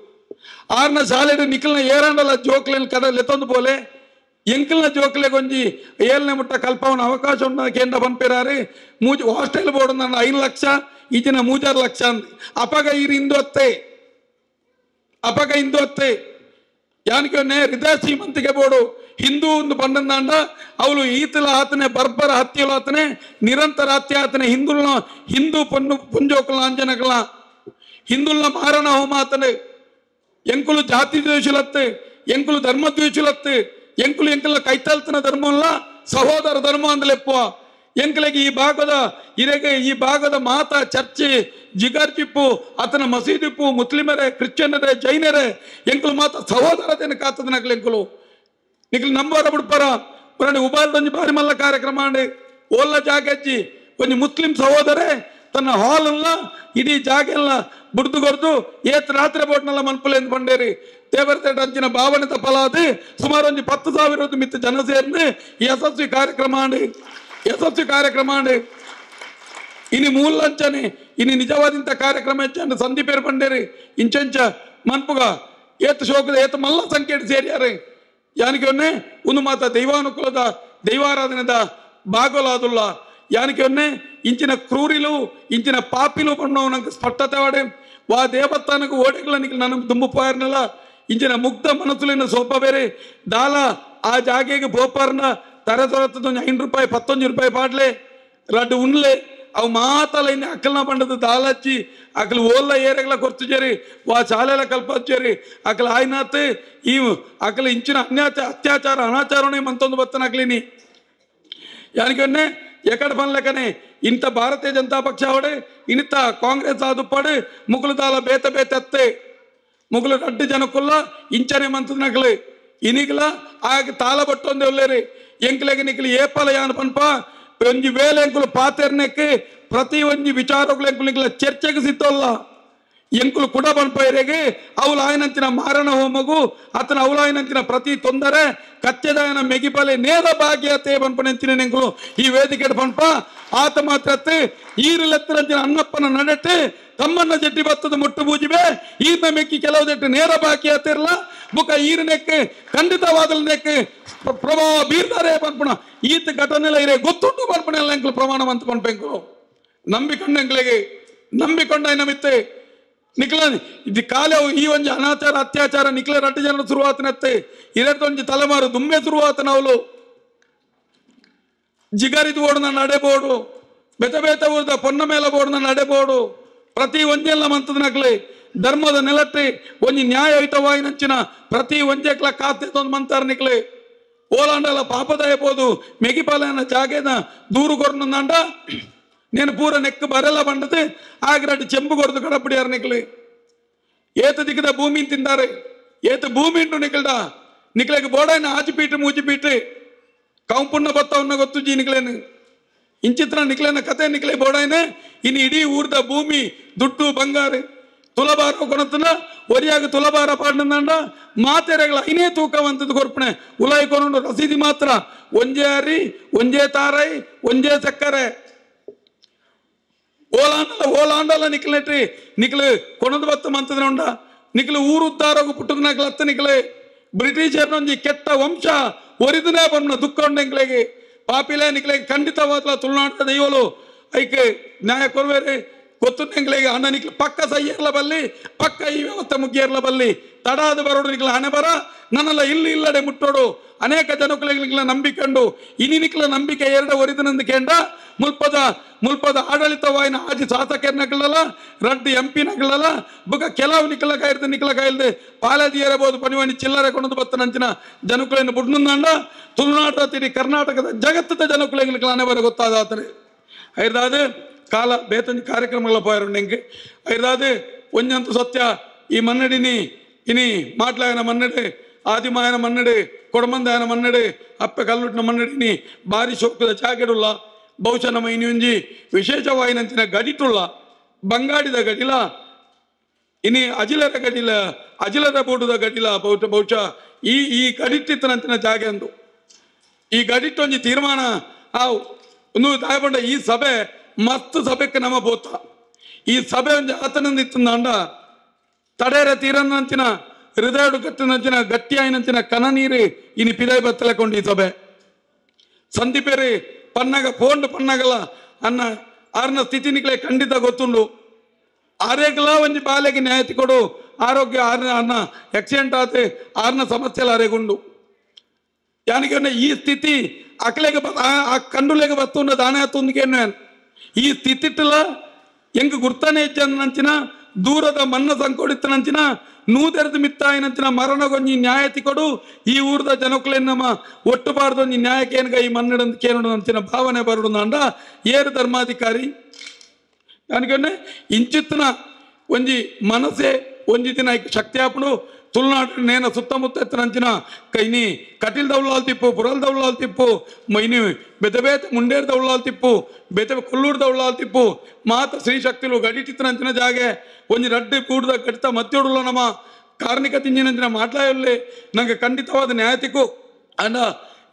ಆರ್ನ ಶಾಲೆಡು ನಿಖಲ್ನ ಏರಾಂಡಲ ಜೋಕ್ಲೇನ್ ಕದ ಲೆತ್ತೊಂದು ಪೋಲೆ ಎಂಕಲ್ನ ಜೋಕ್ಲೆ ಗೊಂಜಿ ಏಳನೇ ಮುಟ್ಟ ಕಲ್ಪವನ ಅವಕಾಶ ಉಂಡ ಕೇಂದ್ರ ಪನ್ಪೇರಾರು ಮೂಜಿ ಹಾಸ್ಟೆಲ್ ಬೋರ್ಡ್ ನನ್ನ 5 ಲಕ್ಷ ಈಚಿನ 3 ಲಕ್ಷ ಅಂದ್ ಅಪಗ ಈರು ಇಂದು ಅತ್ತೆ ಅಪಗ ಇಂದು ಅತ್ತೆ ಯಾನಿಕೆಯನ್ನೇ ಹೃದಯ ಶ್ರೀಮಂತಿಗೆ ಬೋರ್ಡು ಹಿಂದೂ ಒಂದು ಪಂಡಂದಾಂಡ ಅವಳು ಈತಲ ಆತನೆ ಬರ್ಬರ ಹತ್ಯೆಲು ಆತನೆ ನಿರಂತರ ಹತ್ಯೆ ಆತನೆ ಹಿಂದುಲ್ನ ಹಿಂದೂ ಪೊನ್ನು ಪುಂಜೋಕುಲ ಅಂಜನಕಲ ಹಿಂದುಲ್ನ ಮಾರಣ ಹೋಮ ಆತನೆ ಎಂಕುಲು ಜಾತಿ ದ್ವೇಷಲತ್ತೆ ಎಂಕುಲು ಧರ್ಮ ದ್ವೇಷಲತ್ತೆ ಎಂಕುಲು ಎಂಕುಲ ಕೈತಲ್ತನ ಧರ್ಮಲ್ಲ ಸಹೋದರ ಧರ್ಮ ಅಂದಲೆಪ್ಪ ಎಂಕಲಿಗೆ ಈ ಭಾಗದ ಇರೆಗೆ ಈ ಭಾಗದ ಮಾತಾ ಚರ್ಚೆ ಜಿಗರ್ಚಿಪ್ಪು ಆತನ ಮಸೀದಿಪ್ಪು ಮುಸ್ಲಿಮರೇ ಕ್ರಿಶ್ಚಿಯನ್ನರೇ ಜೈನರೇ ಎಂಕುಲು ಮಾತ ಸಹೋದರತೆಯನ್ನು ಕಾತದನಕಲು ಎಂಕುಲು ನಿಖಲ್ ನಂಬರ ಬಿಡ್ಪಾರ ಪುರಾಣಿ ಉಬಾರ್ದೊಂಜಿ ಬಾರಿ ಮಲ್ಲ ಕಾರ್ಯಕ್ರಮ ಅಂಡಿ ಓಲ್ಲ ಜಾಗೆಜ್ಜಿ ಒಂಜಿ ಮುಸ್ಲಿಂ ಸಹೋದರೇ ತನ್ನ ಹಾಲನ್ನ ಇಡೀ ಜಾಗೆಲ್ಲ ಬುಡ್ದು ಕೊರ್ದು ಏತ್ ರಾತ್ರಿ ಬೋಟ್ನೆಲ್ಲ ಮನ್ಪುಲೆಂದು ಬಂಡೇರಿ ದೇವರ ತೇಟ ಅಂಚಿನ ಭಾವನೆ ತಪ್ಪಲಾದಿ ಸುಮಾರು ಒಂಜಿ 10,000 ಮಿತ್ತ ಜನ ಸೇರ್ந்து ಯಶಸ್ವಿ ಕಾರ್ಯಕ್ರಮ ಅಂಡಿ ಯಶಸ್ವಿ ಕಾರ್ಯಕ್ರಮ ಅಂಡಿ ಇನಿ ಮೂಲಂಚನೆ ಇನಿ ನಿಜವಾದಿಂತ ಕಾರ್ಯಕ್ರಮ ಹೆಚ್ಚಂಡು ಸಂದೀಪೇರು ಬಂಡೇರಿ ಇಂಚಂಚ ಮನ್ಪುಗ ಏತ್ ಶೋಕದ ಏತ್ ಮಲ್ಲ ಸಂಖ್ಯೆ ಸೇರಿಯಾರೆ ಯಾನಿಕೆ ಒಂದು ಮಾತ ದೈವಾನುಕೂಲದ ದೈವಾರಾಧನೆದ ಬಾಗೋಲಾದುಲ್ಲ ಯಾನಿಕೆ ಇಂಚಿನ ಕ್ರೂರಿಲು ಇಂಚಿನ ಪಾಪಿಲು ಬಣ್ಣವು ನಂಗೆ ಸ್ಪಷ್ಟತೆ ವಾಡೆ ವಾ ದೇವಸ್ಥಾನಕ್ಕೆ ಓಡೆಗಳ ನಿಖಲ್ ನನ್ನ ದುಂಬು ಪಾರ್ನಲ್ಲ ಇಂಚಿನ ಮುಗ್ಧ ಮನಸ್ಸುಲಿನ ಸೋಪ ಬೇರೆ ದಾಲ ಆ ಜಾಗೆಗೆ ಬೋಪಾರ್ನ ತರ ತೊರತ್ತದ 5 ರೂಪಾಯಿ 19 ರೂಪಾಯಿ ಪಾಡ್ಲೆ ರಡ್ಡು ಉಣ್ಲೆ ಅವು ಮಾತಲ್ಲ ಇನ್ನು ಅಕ್ಕಲ್ನ ಬಂಡದ ದಾಲಚ್ಚಿ ಅಕ್ಕಲು ಓಲ್ಲ ಏರೆಗಳ ಕೊರ್ತು ವಾ ಶಾಲೆಲ ಕಲ್ಪಚ್ಚೇರಿ ಅಕ್ಕಲ ಆಯ್ನಾತ್ ಈ ಅಕ್ಕಲ ಇಂಚಿನ ಅನ್ಯಾಚ ಅತ್ಯಾಚಾರ ಅನಾಚಾರನೇ ಮಂತೊಂದು ಬತ್ತನ ಅಕ್ಲಿನಿ ಯಾನಿಕೆ ಎಕಡ ಪನ್ಲೆಕನೆ ಇಂಥ ಭಾರತೀಯ ಜನತಾ ಪಕ್ಷ ಅವಡೆ ಇನಿತ ಕಾಂಗ್ರೆಸ್ ಆದುಪ್ಪಾಡು ಮುಗುಲು ದಾಲ ಬೇತ ಬೇತೆತ್ತೆ ಮುಗುಲು ರಡ್ಡು ಜನಕ್ಕುಲ್ಲ ಇಂಚನೆ ಮಂತನಕಲು ಇನಿಗ್ಲ ಆಗ ತಾಳ ಬಟ್ಟೊಂದೇ ಒಲ್ಲೇರಿ ಎಂಕ್ಲೆಗೆ ನಿಕ್ಲು ಏಪಲ ಯಾನ್ ಪನ್ಪ ಒಂಜಿ ವೇಳೆ ಎಂಕುಲು ಪಾತೆರ್ನೆಕ್ ಪ್ರತಿ ಒಂಜಿ ವಿಚಾರಗಳು ಎಂಕುಲು ನಿಕ್ಲ ಚರ್ಚೆಗೆ ಸಿತ್ತೋಲ್ಲ ಎಂಕುಲು ಕುಡ ಪನ್ಪೈರೆಗೆ ಅವಳು ಆಯನಂಚಿನ ಮಾರಣ ಹೋಮಗು ಆತನ ಅವಳಾಯನಂಚಿನ ಪ್ರತಿ ತೊಂದರೆ ಕಚ್ಚೆದಾಯನ ಮೆಗಿಪಲೆ ನೇರ ಭಾಗ್ಯತೆ ಪನ್ಪನೆಂಚಿನ ಎಂಕುಲು ಈ ವೇದಿಕೆ ಪನ್ಪ ಆತ ಮಾತ್ರತ್ತೆ ಈರುಲೆತ್ತರಂಚಿನ ಅಣ್ಣಪ್ಪನ ನಡೆಟೆ ತಮ್ಮನ್ನ ಜಟ್ಟಿ ಬತ್ತದ ಮುಟ್ಟು ಬೂಜಿಬೆ ಈರ್ನ ಮೆಕ್ಕಿ ಕೆಲವು ಜಟ್ಟಿ ನೇರ ಬಾಕಿ ಆತಿರ್ಲ ಬುಕ ಈರನೆಕ್ಕೆ ಖಂಡಿತವಾದಲ್ ನೆಕ್ಕೆ ಪ್ರಭಾವ ಬೀರ್ತಾರೆ ಪನ್ಪಣ ಈತ ಘಟನೆಲ್ಲ ಇರೇ ಗೊತ್ತುಂಟು ಪನ್ಪಣೆಲ್ಲ ಎಂಕುಲು ಪ್ರಮಾಣ ಅಂತ ಪನ್ಪೆಂಕುಲು ನಂಬಿಕೊಂಡ ಎಂಕ್ಲಿಗೆ ನಂಬಿಕೊಂಡ ನಮಿತ್ತೆ ನಿಕ್ಲ ಇದು ಕಾಲ ಈ ಒಂಜಿ ಅನಾಚಾರ ಅತ್ಯಾಚಾರ ನಿಕ್ಲ ರಟ್ಟು ಜನರು ಶುರುವಾತನತ್ತೆ ಇರತ್ತೊಂಜಿ ತಲೆಮಾರು ದುಮ್ಮೆ ಶುರುವಾತನ ಅವಳು ಜಿಗರಿದು ಓಡು ನನ್ನ ಅಡೆಬೋಡು ಬೆತ ಬೇತ ಊರ್ದ ಪೊನ್ನ ಮೇಲೆ ಬೋಡು ನನ್ನ ಅಡೆಬೋಡು ಪ್ರತಿ ಒಂಜೆಲ್ಲ ಮಂತದ ನಕ್ಲೆ ಧರ್ಮದ ನೆಲತ್ತೆ ಒಂಜಿ ನ್ಯಾಯಯುತವಾಯಿನಂಚಿನ ಪ್ರತಿ ಒಂಜೆಕ್ಲ ಕಾತೆ ತೊಂದು ಮಂತಾರ ನಿಕ್ಲೆ ಓಲಾಂಡಲ ಪಾಪದಾಯಬೋದು ಮೆಗಿಪಾಲನ ಜಾಗೆನ ದೂರು ಕೊರ್ನಂಡ నేను ಪೂರ ನೆಕ್ ಬರಲ್ಲ ಬಂಡದೆ ಆಗಿರಟ್ಟು ಚೆಂಬು ಕೊರದು ಕಡಪಡಿಯಾರ ನಿಕ್ಲೆ ಏತ ದಿಕ್ಕದ ಭೂಮಿ ತಿಂದಾರೆ ಏತ ಭೂಮಿ ಉಂಟು ನಿಕ್ಲ್ಡ ನಿಕ್ಲೆಗೆ ಬೋಡೈನ ಆಚಿ ಪೀಟು ಮೂಚಿ ಪೀಟು ಕಂಪುಣ್ಣ ಬತ್ತವನ್ನ ಗೊತ್ತು ಜಿ ನಿಕ್ಲೇನು ಇಂಚಿತ್ರ ನಿಕ್ಲೆನ ಕತೆ ನಿಕ್ಲೆ ಬೋಡಾಯ್ನೆ ಇನ್ನು ಇಡೀ ಊರ್ದ ಭೂಮಿ ದುಡ್ಡು ಬಂಗಾರ ತುಲಭಾರ ಕೊನತನ ಒರಿಯಾಗ ತುಲಭಾರ ಪಾಡ್ನಂದ ಮಾತೆರೆಗಳ ಐನೇ ತೂಕವಂತದ್ದು ಕೊರ್ಪಣೆ ಉಲಾಯಿ ಕೊನೊಂಡು ರಸೀದಿ ಮಾತ್ರ ಒಂಜೇ ಅರಿ ಒಂಜೇ ತಾರೈ ಒಂಜೇ ಸಕ್ಕರೆ ಓಲಾಂಡಲ ಓಲಾಂಡಲ ನಿಕ್ಲೆಟ್ರಿ ನಿಕ್ಲು ಕೊನದು ಬತ್ತ ಮಂತದ ಉಂಡ ನಿಕ್ಲು ಊರು ಉದ್ದಾರೋಗು ಪುಟ್ಟದನಾಗ್ಲ ಅತ್ತ ನಿಕ್ಲೆ ಬ್ರಿಟಿಷರ್ನೊಂಜಿ ಕೆಟ್ಟ ವಂಶ ಒರಿದನೇ ಬಣ್ಣ ದುಃಖ ಉಂಡೆಂಗ್ಲೆಗೆ ಪಾಪಿಲೆ ನಿಕ್ಲೆ ಖಂಡಿತವಾದ ತುಳುನಾಡ ದೈವಲು ಐಕೆ ನ್ಯಾಯ ಕೊರ್ವೇರಿ ಗೊತ್ತುಂಗ್ಲೆಗೆ ಅಣ್ಣ ನಿಕ್ಲು ಪಕ್ಕ ಸೈಯರ್ಲ ಬಲ್ಲಿ ಪಕ್ಕ ಈ ವ್ಯವಸ್ಥೆ ಮುಗಿಯರ್ಲ ಬಲ್ಲಿ ತಡಾದ ಬರೋಡು ನಿಕ್ಲ ಹಣೆ ಬರ ನನ್ನೆಲ್ಲ ಇಲ್ಲಿ ಇಲ್ಲಡೆ ಮುಟ್ಟೋಡು ಅನೇಕ ಜನಕ್ಕಳಿಗೆ ನಂಬಿಕೊಂಡು ಇನಿ ನಿಕ್ಲ ನಂಬಿಕೆ ಎರಡ ಒರಿದನಂದು ಕೇಂದ್ರ ಮುಲ್ಪದ ಮುಲ್ಪದ ಆಡಳಿತವಾಯಿನ ಆಜಿ ಶಾಸಕರ್ನಗಳಲ್ಲ ರಡ್ಡು ಎಂ ಪಿನಗಳಲ್ಲ ಬುಕ ಕೆಲವು ನಿಕ್ಲ ಕಾಯಿರ್ದು ನಿಕ್ಲ ಕಾಯಿಲ್ದೆ ಪಾಲದಿಯರಬಹುದು ಪನಿವಣಿ ಚಿಲ್ಲರೆ ಕೊಂಡು ಬತ್ತನಂಚಿನ ಜನಕುలను ಬುಡ್ನಂದ ತುಳುನಾಟ ತಿರಿ ಕರ್ನಾಟಕದ ಜಗತ್ತದ ಜನಕುಲೆಗಳಿಗೆ ಅನೇವರ ಗೊತ್ತಾದಾತನೆ ಐದಾದ ಕಾಲ ಬೇತೊಂಜಿ ಕಾರ್ಯಕ್ರಮಗಳ ಪೋಯರು ಐದಾದ ಒಂಜಂತು ಸತ್ಯ ಈ ಮನ್ನಡಿನಿ ಇನಿ ಮಾಟ್ಲಾಯನ ಮನ್ನಡೆ ಆದಿಮಾಯನ ಮನ್ನಡೆ ಕೊಡಮಂದಾಯನ ಮನ್ನಡೆ ಅಪ್ಪೆ ಕಲ್ಲುಟ್ಟಿನ ಮನ್ನಡಿನಿ ಬಾರಿ ಶೋಕದ ಜಾಗೆಡುಲ್ಲ ಬಹುಶಃ ನಮ್ಮ ಇನಿ ಒಂಜಿ ವಿಶೇಷವಾಯಿನಂಚಿನ ಗಡಿಟುಲ್ಲ ಬಂಗಾಡಿದ ಗಡಿಲ ಇನಿ ಅಜಿಲರ ಗಡಿಲ ಅಜಿಲರ ಬೂಟದ ಗಡಿಲ ಬಹುಶಃ ಈ ಈ ಗಡಿಟ್ಟಿತ್ತನಂಚಿನ ಜಾಗೆ ಅಂದು ಈ ಗಡಿಟ್ಟೊಂಜಿ ತೀರ್ಮಾನ ಆವು ಒಂದು ದಾಯಬಂಡ ಈ ಸಭೆ ಮಸ್ತ್ ಸಭೆಕ್ಕೆ ನಮ್ಮ ಬೋತ ಈ ಸಭೆ ಒಂಜಿ ಆತನಂದಿತ್ತಂದ ತಡೇರ ತೀರನಂಚಿನ ಹೃದಯ ಕತ್ತಿನಂಚಿನ ಗಟ್ಟಿಯಾಯಿನಂಚಿನ ಕನ ನೀರು ಇನಿ ಪಿದಾಯಿ ಬತ್ತಲಕೊಂಡು ಈ ಸಭೆ ಸಂದಿಪೇರಿ ಪನ್ನಾಗ ಫೋಂಡು ಪನ್ನಾಗಲ ಅನ್ನ ಆರ್ನ ಸ್ಥಿತಿ ನಿಕ್ಲೆ ಖಂಡಿತ ಗೊತ್ತುಂಡು ಆರೇಗಲ ಒಂಜಿ ಬಾಲೆಗೆ ನ್ಯಾಯತಿ ಕೊಡು ಆರೋಗ್ಯ ಆರ್ನ ಅನ್ನ ಆಕ್ಸಿಡೆಂಟ್ ಆತೆ ಆರ್ನ ಸಮಸ್ಯೆಲ ಅರೆಗುಂಡು ಯಾನಿಗೆ ಈ ಸ್ಥಿತಿ ಅಕಲೆಗೆ ಆ ಕಂಡುಲೆಗೆ ಬತ್ತುಂಡ ದಾನೆ ಆತುಂದಿಗೇನು ಈ ಸ್ಥಿತಿಟ್ಟಲ ಎಂಗ್ ಗುರ್ತಾನೆ ಇಜ್ಜಂಚಿನ ದೂರದ ಮನ್ನ ಸಂಕೋಡಿತ್ತನಂಚಿನ ನೂದೆರೆದು ಮಿತ್ತಾಯಿನಂಚಿನ ಮರಣಗೊಂಜಿ ನ್ಯಾಯತಿ ಕೊಡು ಈ ಊರದ ಜನಕ್ಕಲೆ ನಮ್ಮ ಒಟ್ಟುಬಾರ್ದೊಂಜಿ ನ್ಯಾಯಕ್ಕೇನ್ಗ ಈ ಮನ್ನಡಂದು ಕೇನುಡು ಭಾವನೆ ಬರಡು ಅಂಡ ಏರು ಧರ್ಮಾಧಿಕಾರಿ ನನಗೆ ಇಂಚಿತ್ತನ ಒಂಜಿ ಮನಸ್ಸೇ ಒಂಜಿ ದಿನ ಶಕ್ತಿ ಆಪುಂಡು ತುಳುನಾಡು ನೇನ ಸುತ್ತಮುತ್ತ ಎತ್ತನಂಚಿನ ಕೈನಿ ಕಟೀಲ್ ದೌಲಾಲ್ ತಿಪ್ಪು ಪುರಲ್ ದೌಲಾಲ್ ತಿಪ್ಪು ಮೈನಿ ಬೆತಬೇತ ಮುಂಡೇರ್ ದೌಲಾಲ್ ತಿಪ್ಪು ಬೆತೆ ಕೊಲ್ಲೂರು ದೌಲಾಲ್ ತಿಪ್ಪು ಮಾತ ಶ್ರೀಶಕ್ತಿಲು ಗಡಿಟಿತ್ತನಂಚಿನ ಜಾಗೆ ಒಂಜಿ ರಡ್ಡು ಕೂಡ್ದ ಗಡಿತ ಮತ್ಯೋಡುಲ್ಲ ನಮ್ಮ ಕಾರ್ಣಿಕ ತಿಂಜಿನಂಚಿನ ಮಾಟ್ಲಾಯಲ್ಲಿ ನಂಗೆ ಖಂಡಿತವಾದ ನ್ಯಾಯತಿಕ್ಕು ಅಂಡ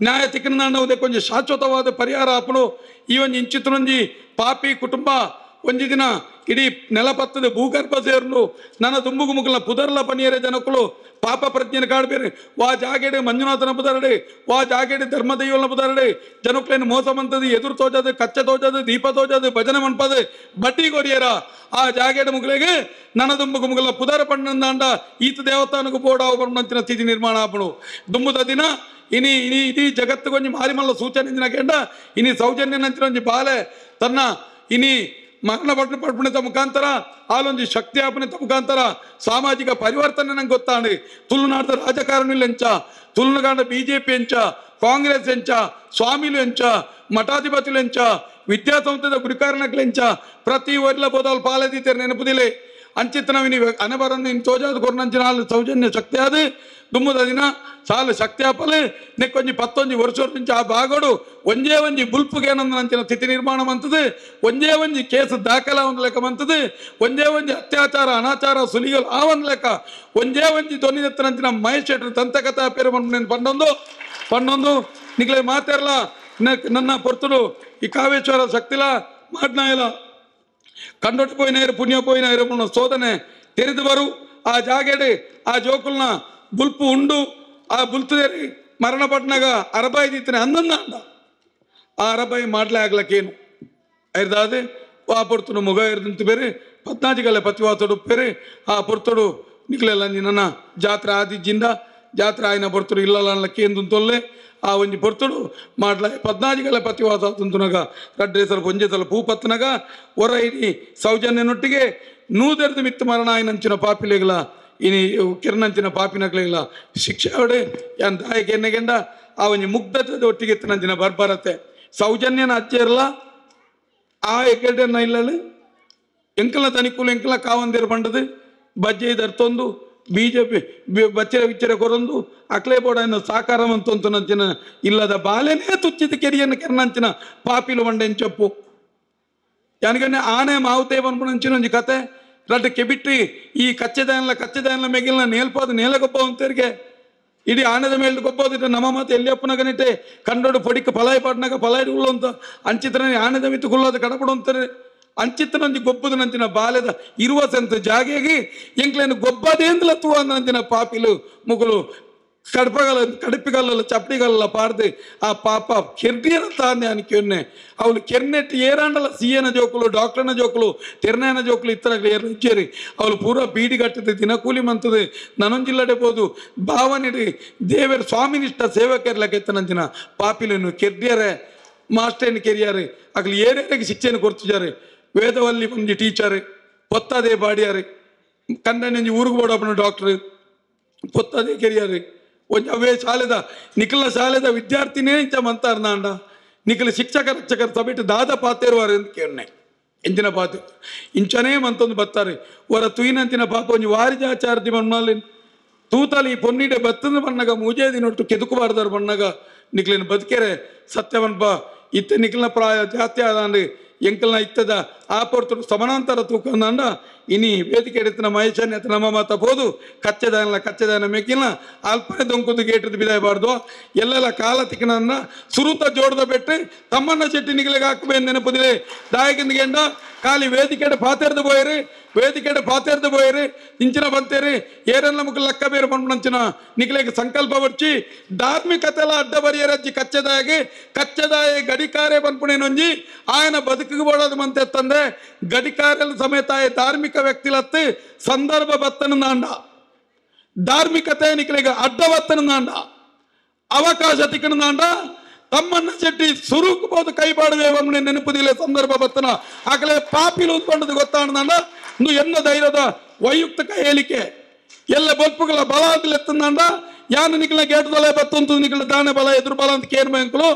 ನ್ಯಾಯ ತಿಕ್ಕನ ಕೊಂಚ ಶಾಶ್ವತವಾದ ಪರಿಹಾರ ಆಪುಂಡು ಈ ಒಂಜಿ ಇಂಚಿತ್ತನೊಂಜಿ ಪಾಪಿ ಕುಟುಂಬ ಒಂಜಿ ದಿನ ಇಡೀ ನೆಲಪತ್ತದ ಭೂಗರ್ಭ ಸೇರ್ಲು ನನ್ನ ತುಂಬುಗು ಮುಕ್ಕಲ ಪುದರ್ಲ ಪನಿಯರೆ ಜನಕ್ಕಳು ಪಾಪ ಪ್ರಜ್ಞೆನ ಕಾಡ್ಬೇರಿ ವಾ ಜಾಗೆಡೆ ಮಂಜುನಾಥನ ಪುದರಡೆ ವಾ ಜಾಗೆಡೆ ಧರ್ಮದೈವನ ಪುದರಡೆ ಜನಕ್ಕಲೇನು ಮೋಸ ಮಂತದು ಎದುರು ತೋಜದು ಕಚ್ಚ ತೋಜದು ದೀಪ ತೋಜದು ಭಜನೆ ಮನ್ಪದು ಬಡ್ಡಿ ಕೊರಿಯರ ಆ ಜಾಗೆಡೆ ಮುಗಲಿಗೆ ನನ್ನ ದುಂಬುಗು ಮುಗಲ ಪುದರ ಪಣ್ಣಂದಾಂಡ ಈತ ದೇವಸ್ಥಾನಕ್ಕೂ ಬೋಡಾವ ಪಣ್ಣಂಚಿನ ಸ್ಥಿತಿ ನಿರ್ಮಾಣ ಆಪಣು ದುಂಬುದ ದಿನ ಇನಿ ಇನಿ ಇಡೀ ಜಗತ್ತುಗೊಂಜಿ ಮಾರಿಮಲ್ಲ ಸೂಚನೆ ಕೇಂಡ ಇನಿ ಸೌಜನ್ಯನಂಚಿನ ಒಂಜಿ ಬಾಲೆ ತನ್ನ ಇನಿ ಮರಣ ಪಟ್ಟಣ ಪಡ್ಪುಣಿತ ಮುಖಾಂತರ ಆಲೊಂಜಿ ಶಕ್ತಿ ಆಪಣಿತ ಮುಖಾಂತರ ಸಾಮಾಜಿಕ ಪರಿವರ್ತನೆ ನಂಗೆ ಗೊತ್ತಾಂಡು ತುಳುನಾಡದ ರಾಜಕಾರಣಿలు ಎಂಚ ತುಳುನಾಡ ಬಿಜೆಪಿ ಎಂಚ ಕಾಂಗ್ರೆಸ್ ಎಂಚ ಸ್ವಾಮಿಲು ಎಂಚ ಮಠಾಧಿಪತಿಲು ಎಂಚ ವಿದ್ಯಾಸಂಸ್ಥೆದ ಗುರಿಕಾರನಕ್ಲು ಎಂಚ ಪ್ರತಿ ಊರ್ಲ ಬೋದಾಲ್ ಪಾಲದೀತೇರು ನೆನಪುದಿಲೆ ಅಂಚಿತ್ತನವಿನಿ ಅನಬರನ್ನು ಇನ್ನು ತೋಜಾದ ಕೊರ್ನಂಚಿನ ಆಲು ಸೌಜನ್ಯ ಶಕ್ತಿ ಆದ ದುಮ್ಮದ ದಿನ ಸಾಲು ಶಕ್ತಿ ಆಪಲೆ ನೆಕ್ಕೊಂಜಿ ಪತ್ತೊಂಜಿ ವರ್ಷ నుంచి ಆ ಭಾಗಡು ಒಂಜೇ ಒಂಜಿ ಬುಲ್ಪುಗೇನಂದ ಸ್ಥಿತಿ ನಿರ್ಮಾಣ ಮಂತದೆ ಒಂಜೇ ಒಂಜಿ ಕೇಸ್ ದಾಖಲ ಒಂದು ಲೆಕ್ಕ ಮಂತದೆ ಒಂಜೇ ಒಂಜಿ ಅತ್ಯಾಚಾರ ಅನಾಚಾರ ಸುಲಿಗಲು ಆ ಒಂದು ಲೆಕ್ಕ ಒಂಜೇ ಒಂಜಿ ಧ್ವನಿದತ್ತನಂಚಿನ ಮಹೇಶ್ ಶೆಟ್ಟರು ದಂತಕಥಾ ಪೇರು ಪಂಡೊಂದು ಪಂಡೊಂದು ನಿಕ್ಲೆ ಮಾತಾರಲ ನನ್ನ ಪೊರ್ತುಡು ಈ ಕಾವೇಶ್ವರ ಶಕ್ತಿಲ ಮಾಡ್ನಾಯಿಲ್ಲ ಕಂಡೊಟ್ಟು ಪೋಯಿನಾರು ಪುಣ್ಯ ಪೋಯಿನಾರು ಶೋಧನೆ ತೆರೆದು ಬರು ಆ ಜಾಗೆಡೆ ಆ ಜೋಕುಲ್ನ ಬುಲ್ಪು ಉಂಡು ಆ ಬುಲ್ತದೇರಿ ಮರಣ ಪಟ್ನಾಗ ಅರಬಾಯಿ ದಿತ್ತನೆ ಅಂದಂದ ಅಂದ ಆ ಅರಬಾಯಿ ಮಾಡ್ಲೇ ಆಗ್ಲಕ್ಕೇನು ಐರ್ದಾದೆ ಆ ಪೊರ್ತುಡು ಮುಗ ಇರ್ದಂತ ಬೇರೆ ಪತ್ನಾಜಿಗಲ್ಲ ಪತಿವಾತಡು ಬೇರೆ ಆ ಪೊರ್ತುಡು ನಿಕ್ಲೆಲ್ಲ ನನ್ನ ಜಾತ್ರೆ ಆದಿಜ್ಜಿಂದ ಜಾತ್ರೆ ಆಯ್ನ ಪೊರ್ತುಡು ಇಲ್ಲಲ್ಲ ಕೇಂದು ತೊಲ್ಲೆ ಆ ಒಂಜಿ ಪೊರ್ತುಡು ಮಾಡ್ಲ ಪದ್ನಾಜಿಗಲ್ಲ ಪತಿವಾಸ ತುಂತುನಗ ರಡ್ಡೇಸಲ ಒಂಜೇಸಲ ಪೂ ಪತ್ತನಗ ಹೊರ ಇಡೀ ಸೌಜನ್ಯನೊಟ್ಟಿಗೆ ನೂದೆರ್ದು ಮಿತ್ತು ಮರಣ ಆಯ್ನಂಚಿನ ಪಾಪಿಲೆಗಳ ಇನಿ ಕಿರಣಂಚಿನ ಪಾಪಿನಕ್ಲೆಗಳ ಶಿಕ್ಷೆ ಅವಡೆ ಯಾನ್ ದಾಯಕ ಎನ್ನೆಗೆಂಡ ಆ ಒಂಜಿ ಮುಗ್ಧತೆ ಒಟ್ಟಿಗೆ ಎತ್ತನಂಚಿನ ಬರ್ಬರತೆ ಸೌಜನ್ಯನ ಅಜ್ಜೆರ್ಲ ಆ ಎಗ್ಗಡೆನ ಇಲ್ಲಳು ಎಂಕಲ ತನಿಕುಲು ಎಂಕಲ ಕಾವಂದಿರು ಪಂಡದು ಬಜ್ಜೆ ದರ್ತೊಂದು ಬಿಜೆಪಿ ಬಚ್ಚರೆ ವಿಚ್ಚರೆ ಕೊರೊಂದು ಅಕ್ಲೆ ಬೋಡಾಯಿನ ಸಾಕಾರ ಮಂತೊಂತುನಂಚಿನ ಇಲ್ಲದ ಬಾಲೆನೇ ತುಚ್ಚಿದ ಕೆರಿಯನ್ನು ಕೆರ್ನಂಚಿನ ಪಾಪಿಲು ಮಂಡೆಂಚೊಪ್ಪು ಯಾನಿಗನ್ನೆ ಆನೆ ಮಾವುತೆ ಪನ್ಪುನಂಚಿನ ಒಂಜಿ ಕತೆ ರಡ್ಡ್ ಕೆಬಿಟ್ಟಿ ಈ ಕಚ್ಚೆದಾಯನ್ಲ ಕಚ್ಚೆದಾಯನ್ಲ ಮೆಗಿಲ್ನ ನೇಲ್ಪಾದ ನೇಲಗೊಬ್ಬ ಅಂತೇರಿಗೆ ಇಡೀ ಆನೆದ ಮೇಲೆ ಗೊಬ್ಬೋದಿಟ್ಟು ನಮ್ಮ ಮಾತು ಎಲ್ಲಿಯಪ್ಪನಗನಿಟ್ಟೆ ಕಂಡೋಡು ಪೊಡಿಕ್ ಪಲಾಯಿ ಪಾಡ್ನಾಗ ಪಲಾಯಿ ಉಳ್ಳಂತ ಅಂಚಿತ್ರನೇ ಆನೆದ ಮಿತ್ತು ಕುಲ್ಲದ ಕಡಪಡು ಅಂತಾರೆ ಅಂಚಿತ್ರನಂಜಿ ಗೊಬ್ಬದನಂಚಿನ ಬಾಲೆದ ಇರುವ ಸಂತ ಜಾಗೆಗೆ ಎಂಕ್ಲೇನು ಗೊಬ್ಬದೇಂದ್ಲ ತೂ ಅಂದಂಚಿನ ಪಾಪಿಲು ಮುಗುಲು ಕಡಪಗಲ ಕಡಪಿಗಲ್ಲ ಚಪ್ಪಡಿಗಲ್ಲ ಪಾರ್ದು ಆ ಪಾಪ ಕೆರ್ಡಿಯರ ತಾನೆ ಅನ್ಕ್ಯೊನ್ನೆ ಅವಳು ಕೆರ್ನೆಟ್ ಏರಾಂಡಲ ಸಿಎನ ಜೋಕುಲು ಡಾಕ್ಟರ್ನ ಜೋಕುಲು ತೆರ್ನಾಯನ ಜೋಕುಲು ಇತ್ತರಾಗಲಿ ಏರ್ ಇಚ್ಚೇರಿ ಅವಳು ಪೂರ ಬೀಡಿ ಕಟ್ಟದೆ ದಿನಕೂಲಿ ಮಂತದೆ ನನೊಂಜಿಲ್ಲಡೆ ಬೋದು ಭಾವನಿಡಿ ದೇವರ ಸ್ವಾಮಿನಿಷ್ಠ ಸೇವಕರ್ಲకెತ್ತನಂಚಿನ ಪಾಪಿలను ಕೆರ್ಡಿಯರೆ ಮಾಸ್ಟರ್ನ ಕೆರಿಯಾರೆ ಅಗಲಿ ಏರೇರಿಗೆ ಶಿಕ್ಷೆಯನ್ನು ಕೊಡ್ತಿದ್ದಾರೆ ವೇದವಲ್ಲಿ ಒಂಜಿ ಟೀಚರ್ పొత్తదే ಬಾಡಿಯಾರು ಕಂದಣ್ಣಂಜಿ ಊರಿಗೆ ಬೋಡಪ್ಪನ ಡಾಕ್ಟ್ರ್ పొత్తదే ಕೆರಿಯಾರು ಒಂಜಿ ಅವೇ ಶಾಲೆದ ನಿಖಲ ಶಾಲೆದ ವಿದ್ಯಾರ್ಥಿನೇ ಇಂಚ ಮಂತಾರ ನಾಂಡ ನಿಖಲ ಶಿಕ್ಷಕ ರಕ್ಷಕರ ಸಭೆಟ್ ದಾದ ಪಾತೇರುವಾರು ಅಂತ ಕೇಳ್ನೆ ಎಂಚಿನ ಪಾತೆ ಇಂಚನೇ ಮಂತೊಂದು ಬತ್ತಾರೆ ವರ ತುಯಿನಂತಿನ ಪಾಪ ಒಂಜಿ ವಾರಿಜಾಚಾರ್ಜಿ ಮಣ್ಣಲ್ಲಿ ತೂತಲಿ ಪೊನ್ನಿಡೆ ಬತ್ತದ ಬಣ್ಣಗ ಮೂಜೇ ದಿನೊಟ್ಟು ಕೆದುಕುಬಾರ್ದಾರ ಬಣ್ಣಗ ನಿಖಲಿನ ಬದುಕೆರೆ ಸತ್ಯವನ್ಪ ಇತ್ತ ನಿಖಲ್ನ ಪ್ರಾಯ ಜಾಸ್ತಿ ಆದಾಂಡ್ ಎಂಕಲ್ನ ಇತ್ತದ ಆ ಪೊರ್ತು ಸಮಾನಾಂತರ ತೂಕಂದಂಡ ಇನಿ ವೇದಿಕೆ ಎಡುತ್ತಿನ ಮಹೇಶನ್ ಎತ್ತ ನಮ್ಮ ಮಾತ ಪೋದು ಕಚ್ಚೆದಾನಲ ಕಚ್ಚೆದಾನ ಮೇಕಿನ ಅಲ್ಪನೆ ದೊಂಕುದು ಗೇಟದ ಬಿದಾಯಬಾರ್ದು ಎಲ್ಲೆಲ್ಲ ಕಾಲ ತಿಕ್ಕನನ್ನ ಸುರುತ ಜೋಡದ ಬೆಟ್ಟು ತಮ್ಮನ್ನ ಶೆಟ್ಟಿ ನಿಗಲಿಗೆ ಹಾಕಬೇಕು ನೆನಪುದಿಲೆ ದಾಯಕಂದಿಗೆಂಡ ಖಾಲಿ ವೇದಿಕೆಡೆ ಪಾತೆರ್ದು ಪೋಯರು ವೇದಿಕೆಡೆ ಪಾತೆರ್ದು ಪೋಯರು ಇಂಚಿನ ಬಂತೇರಿ ಏರೆಲ್ಲ ಮುಖ ಲಕ್ಕ ಬೇರೆ ಪಂಪನಂಚಿನ ನಿಗಲಿಗೆ ಸಂಕಲ್ಪ ಬರ್ಚಿ ಧಾರ್ಮಿಕತೆಲ್ಲ ಅಡ್ಡ ಬರಿಯರಜ್ಜಿ ಕಚ್ಚೆದಾಗಿ ಕಚ್ಚೆದಾಯ ಗಡಿಕಾರೆ ಪನ್ಪುಣೇನೊಂಜಿ ಆಯನ ಬದುಕಿಗೆ ಬೋಡೋದು ಮಂತೆತ್ತಂದ್ರೆ ಗಡಿಕಾರೆಲ್ಲ ಸಮೇತ ಆಯ ಧಾರ್ಮಿಕ ವ್ಯಕ್ತಿಲತ್ತು ಸಂದರ್ಭ ಬತ್ತನ ನಾಂಡ ಧಾರ್ಮಿಕತೆ ನಿಕಲಿಗೆ ಅಡ್ಡ ಬತ್ತನ ನಾಂಡ ಅವಕಾಶ ತಿಕ್ಕನ ನಾಂಡ ತಮ್ಮನ್ನ ಶೆಟ್ಟಿ ಸುರುಕು ಬೋದು ಕೈಪಾಡುವೆ ಒಮ್ಮೆ ನೆನಪುದಿಲ್ಲ ಸಂದರ್ಭ ಬತ್ತನ ಆಗಲೇ ಪಾಪಿಲು ಉಂದ್ಕೊಂಡದ್ದು ಗೊತ್ತಾಣದಾಂಡ ಇನ್ನು ಎನ್ನ ಧೈರ್ಯದ ವೈಯಕ್ತಿಕ ಹೇಳಿಕೆ ಎಲ್ಲ ಬೊಲ್ಪುಗಳ ಬಲ ಎತ್ತಂದಾಂಡ ಯಾನು ನಿಖಲ ಗೇಟದಲ್ಲೇ ಬತ್ತಂತು ನಿಖಲ ದಾನೆ ಬಲ ಎದುರು ಬಲ ಅಂತ ಕೇರ್ ಬ್ಯಾಂಕ್ಲು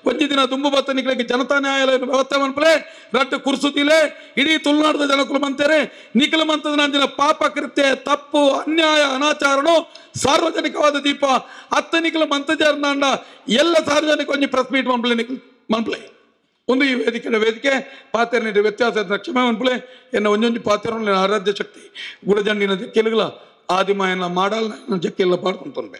ಒಂಜಿ ದಿನ ದುಂಬು ಬತ್ತ ನಿಖಲಿಗೆ ಜನತಾ ನ್ಯಾಯಾಲಯ ವ್ಯವಸ್ಥೆ ಮನ್ಪಲೆ ರಟ್ಟು ಕುರ್ಸುತಿಲೆ ಇಡೀ ತುಳುನಾಡದ ಜನಕುಲು ಮಂತೇರೆ ನಿಖಲ ಮಂತದ ನಂದಿನ ಪಾಪ ಕೃತ್ಯ ತಪ್ಪು ಅನ್ಯಾಯ ಅನಾಚಾರನು ಸಾರ್ವಜನಿಕವಾದ ದೀಪ ಅತ್ತ ನಿಖಲ ಮಂತಜಾರ್ನಾಂಡ ಎಲ್ಲ ಸಾರ್ವಜನಿಕ ಒಂಜಿ ಪ್ರೆಸ್ ಮೀಟ್ ಮನ್ಪಲೆ ನಿಖಲ್ ಮನ್ಪಲೆ ಒಂದು ಈ ವೇದಿಕೆ ವೇದಿಕೆ ಪಾತೆರನಿಟ್ಟು ವ್ಯತ್ಯಾಸ ಕ್ಷಮೆ ಮನ್ಪಲೆ ಎನ್ನ ಒಂಜೊಂಜಿ ಪಾತೆರ ಆರಾಧ್ಯ ಶಕ್ತಿ ಗುಡಜಂಡಿನ ಕೆಲಗಳ ಆದಿಮಾಯನ ಮಾಡಲ್ ಜಕ್ಕೆಲ್ಲ ಪಾಡ್ಕೊಂತೊಂಬೆ.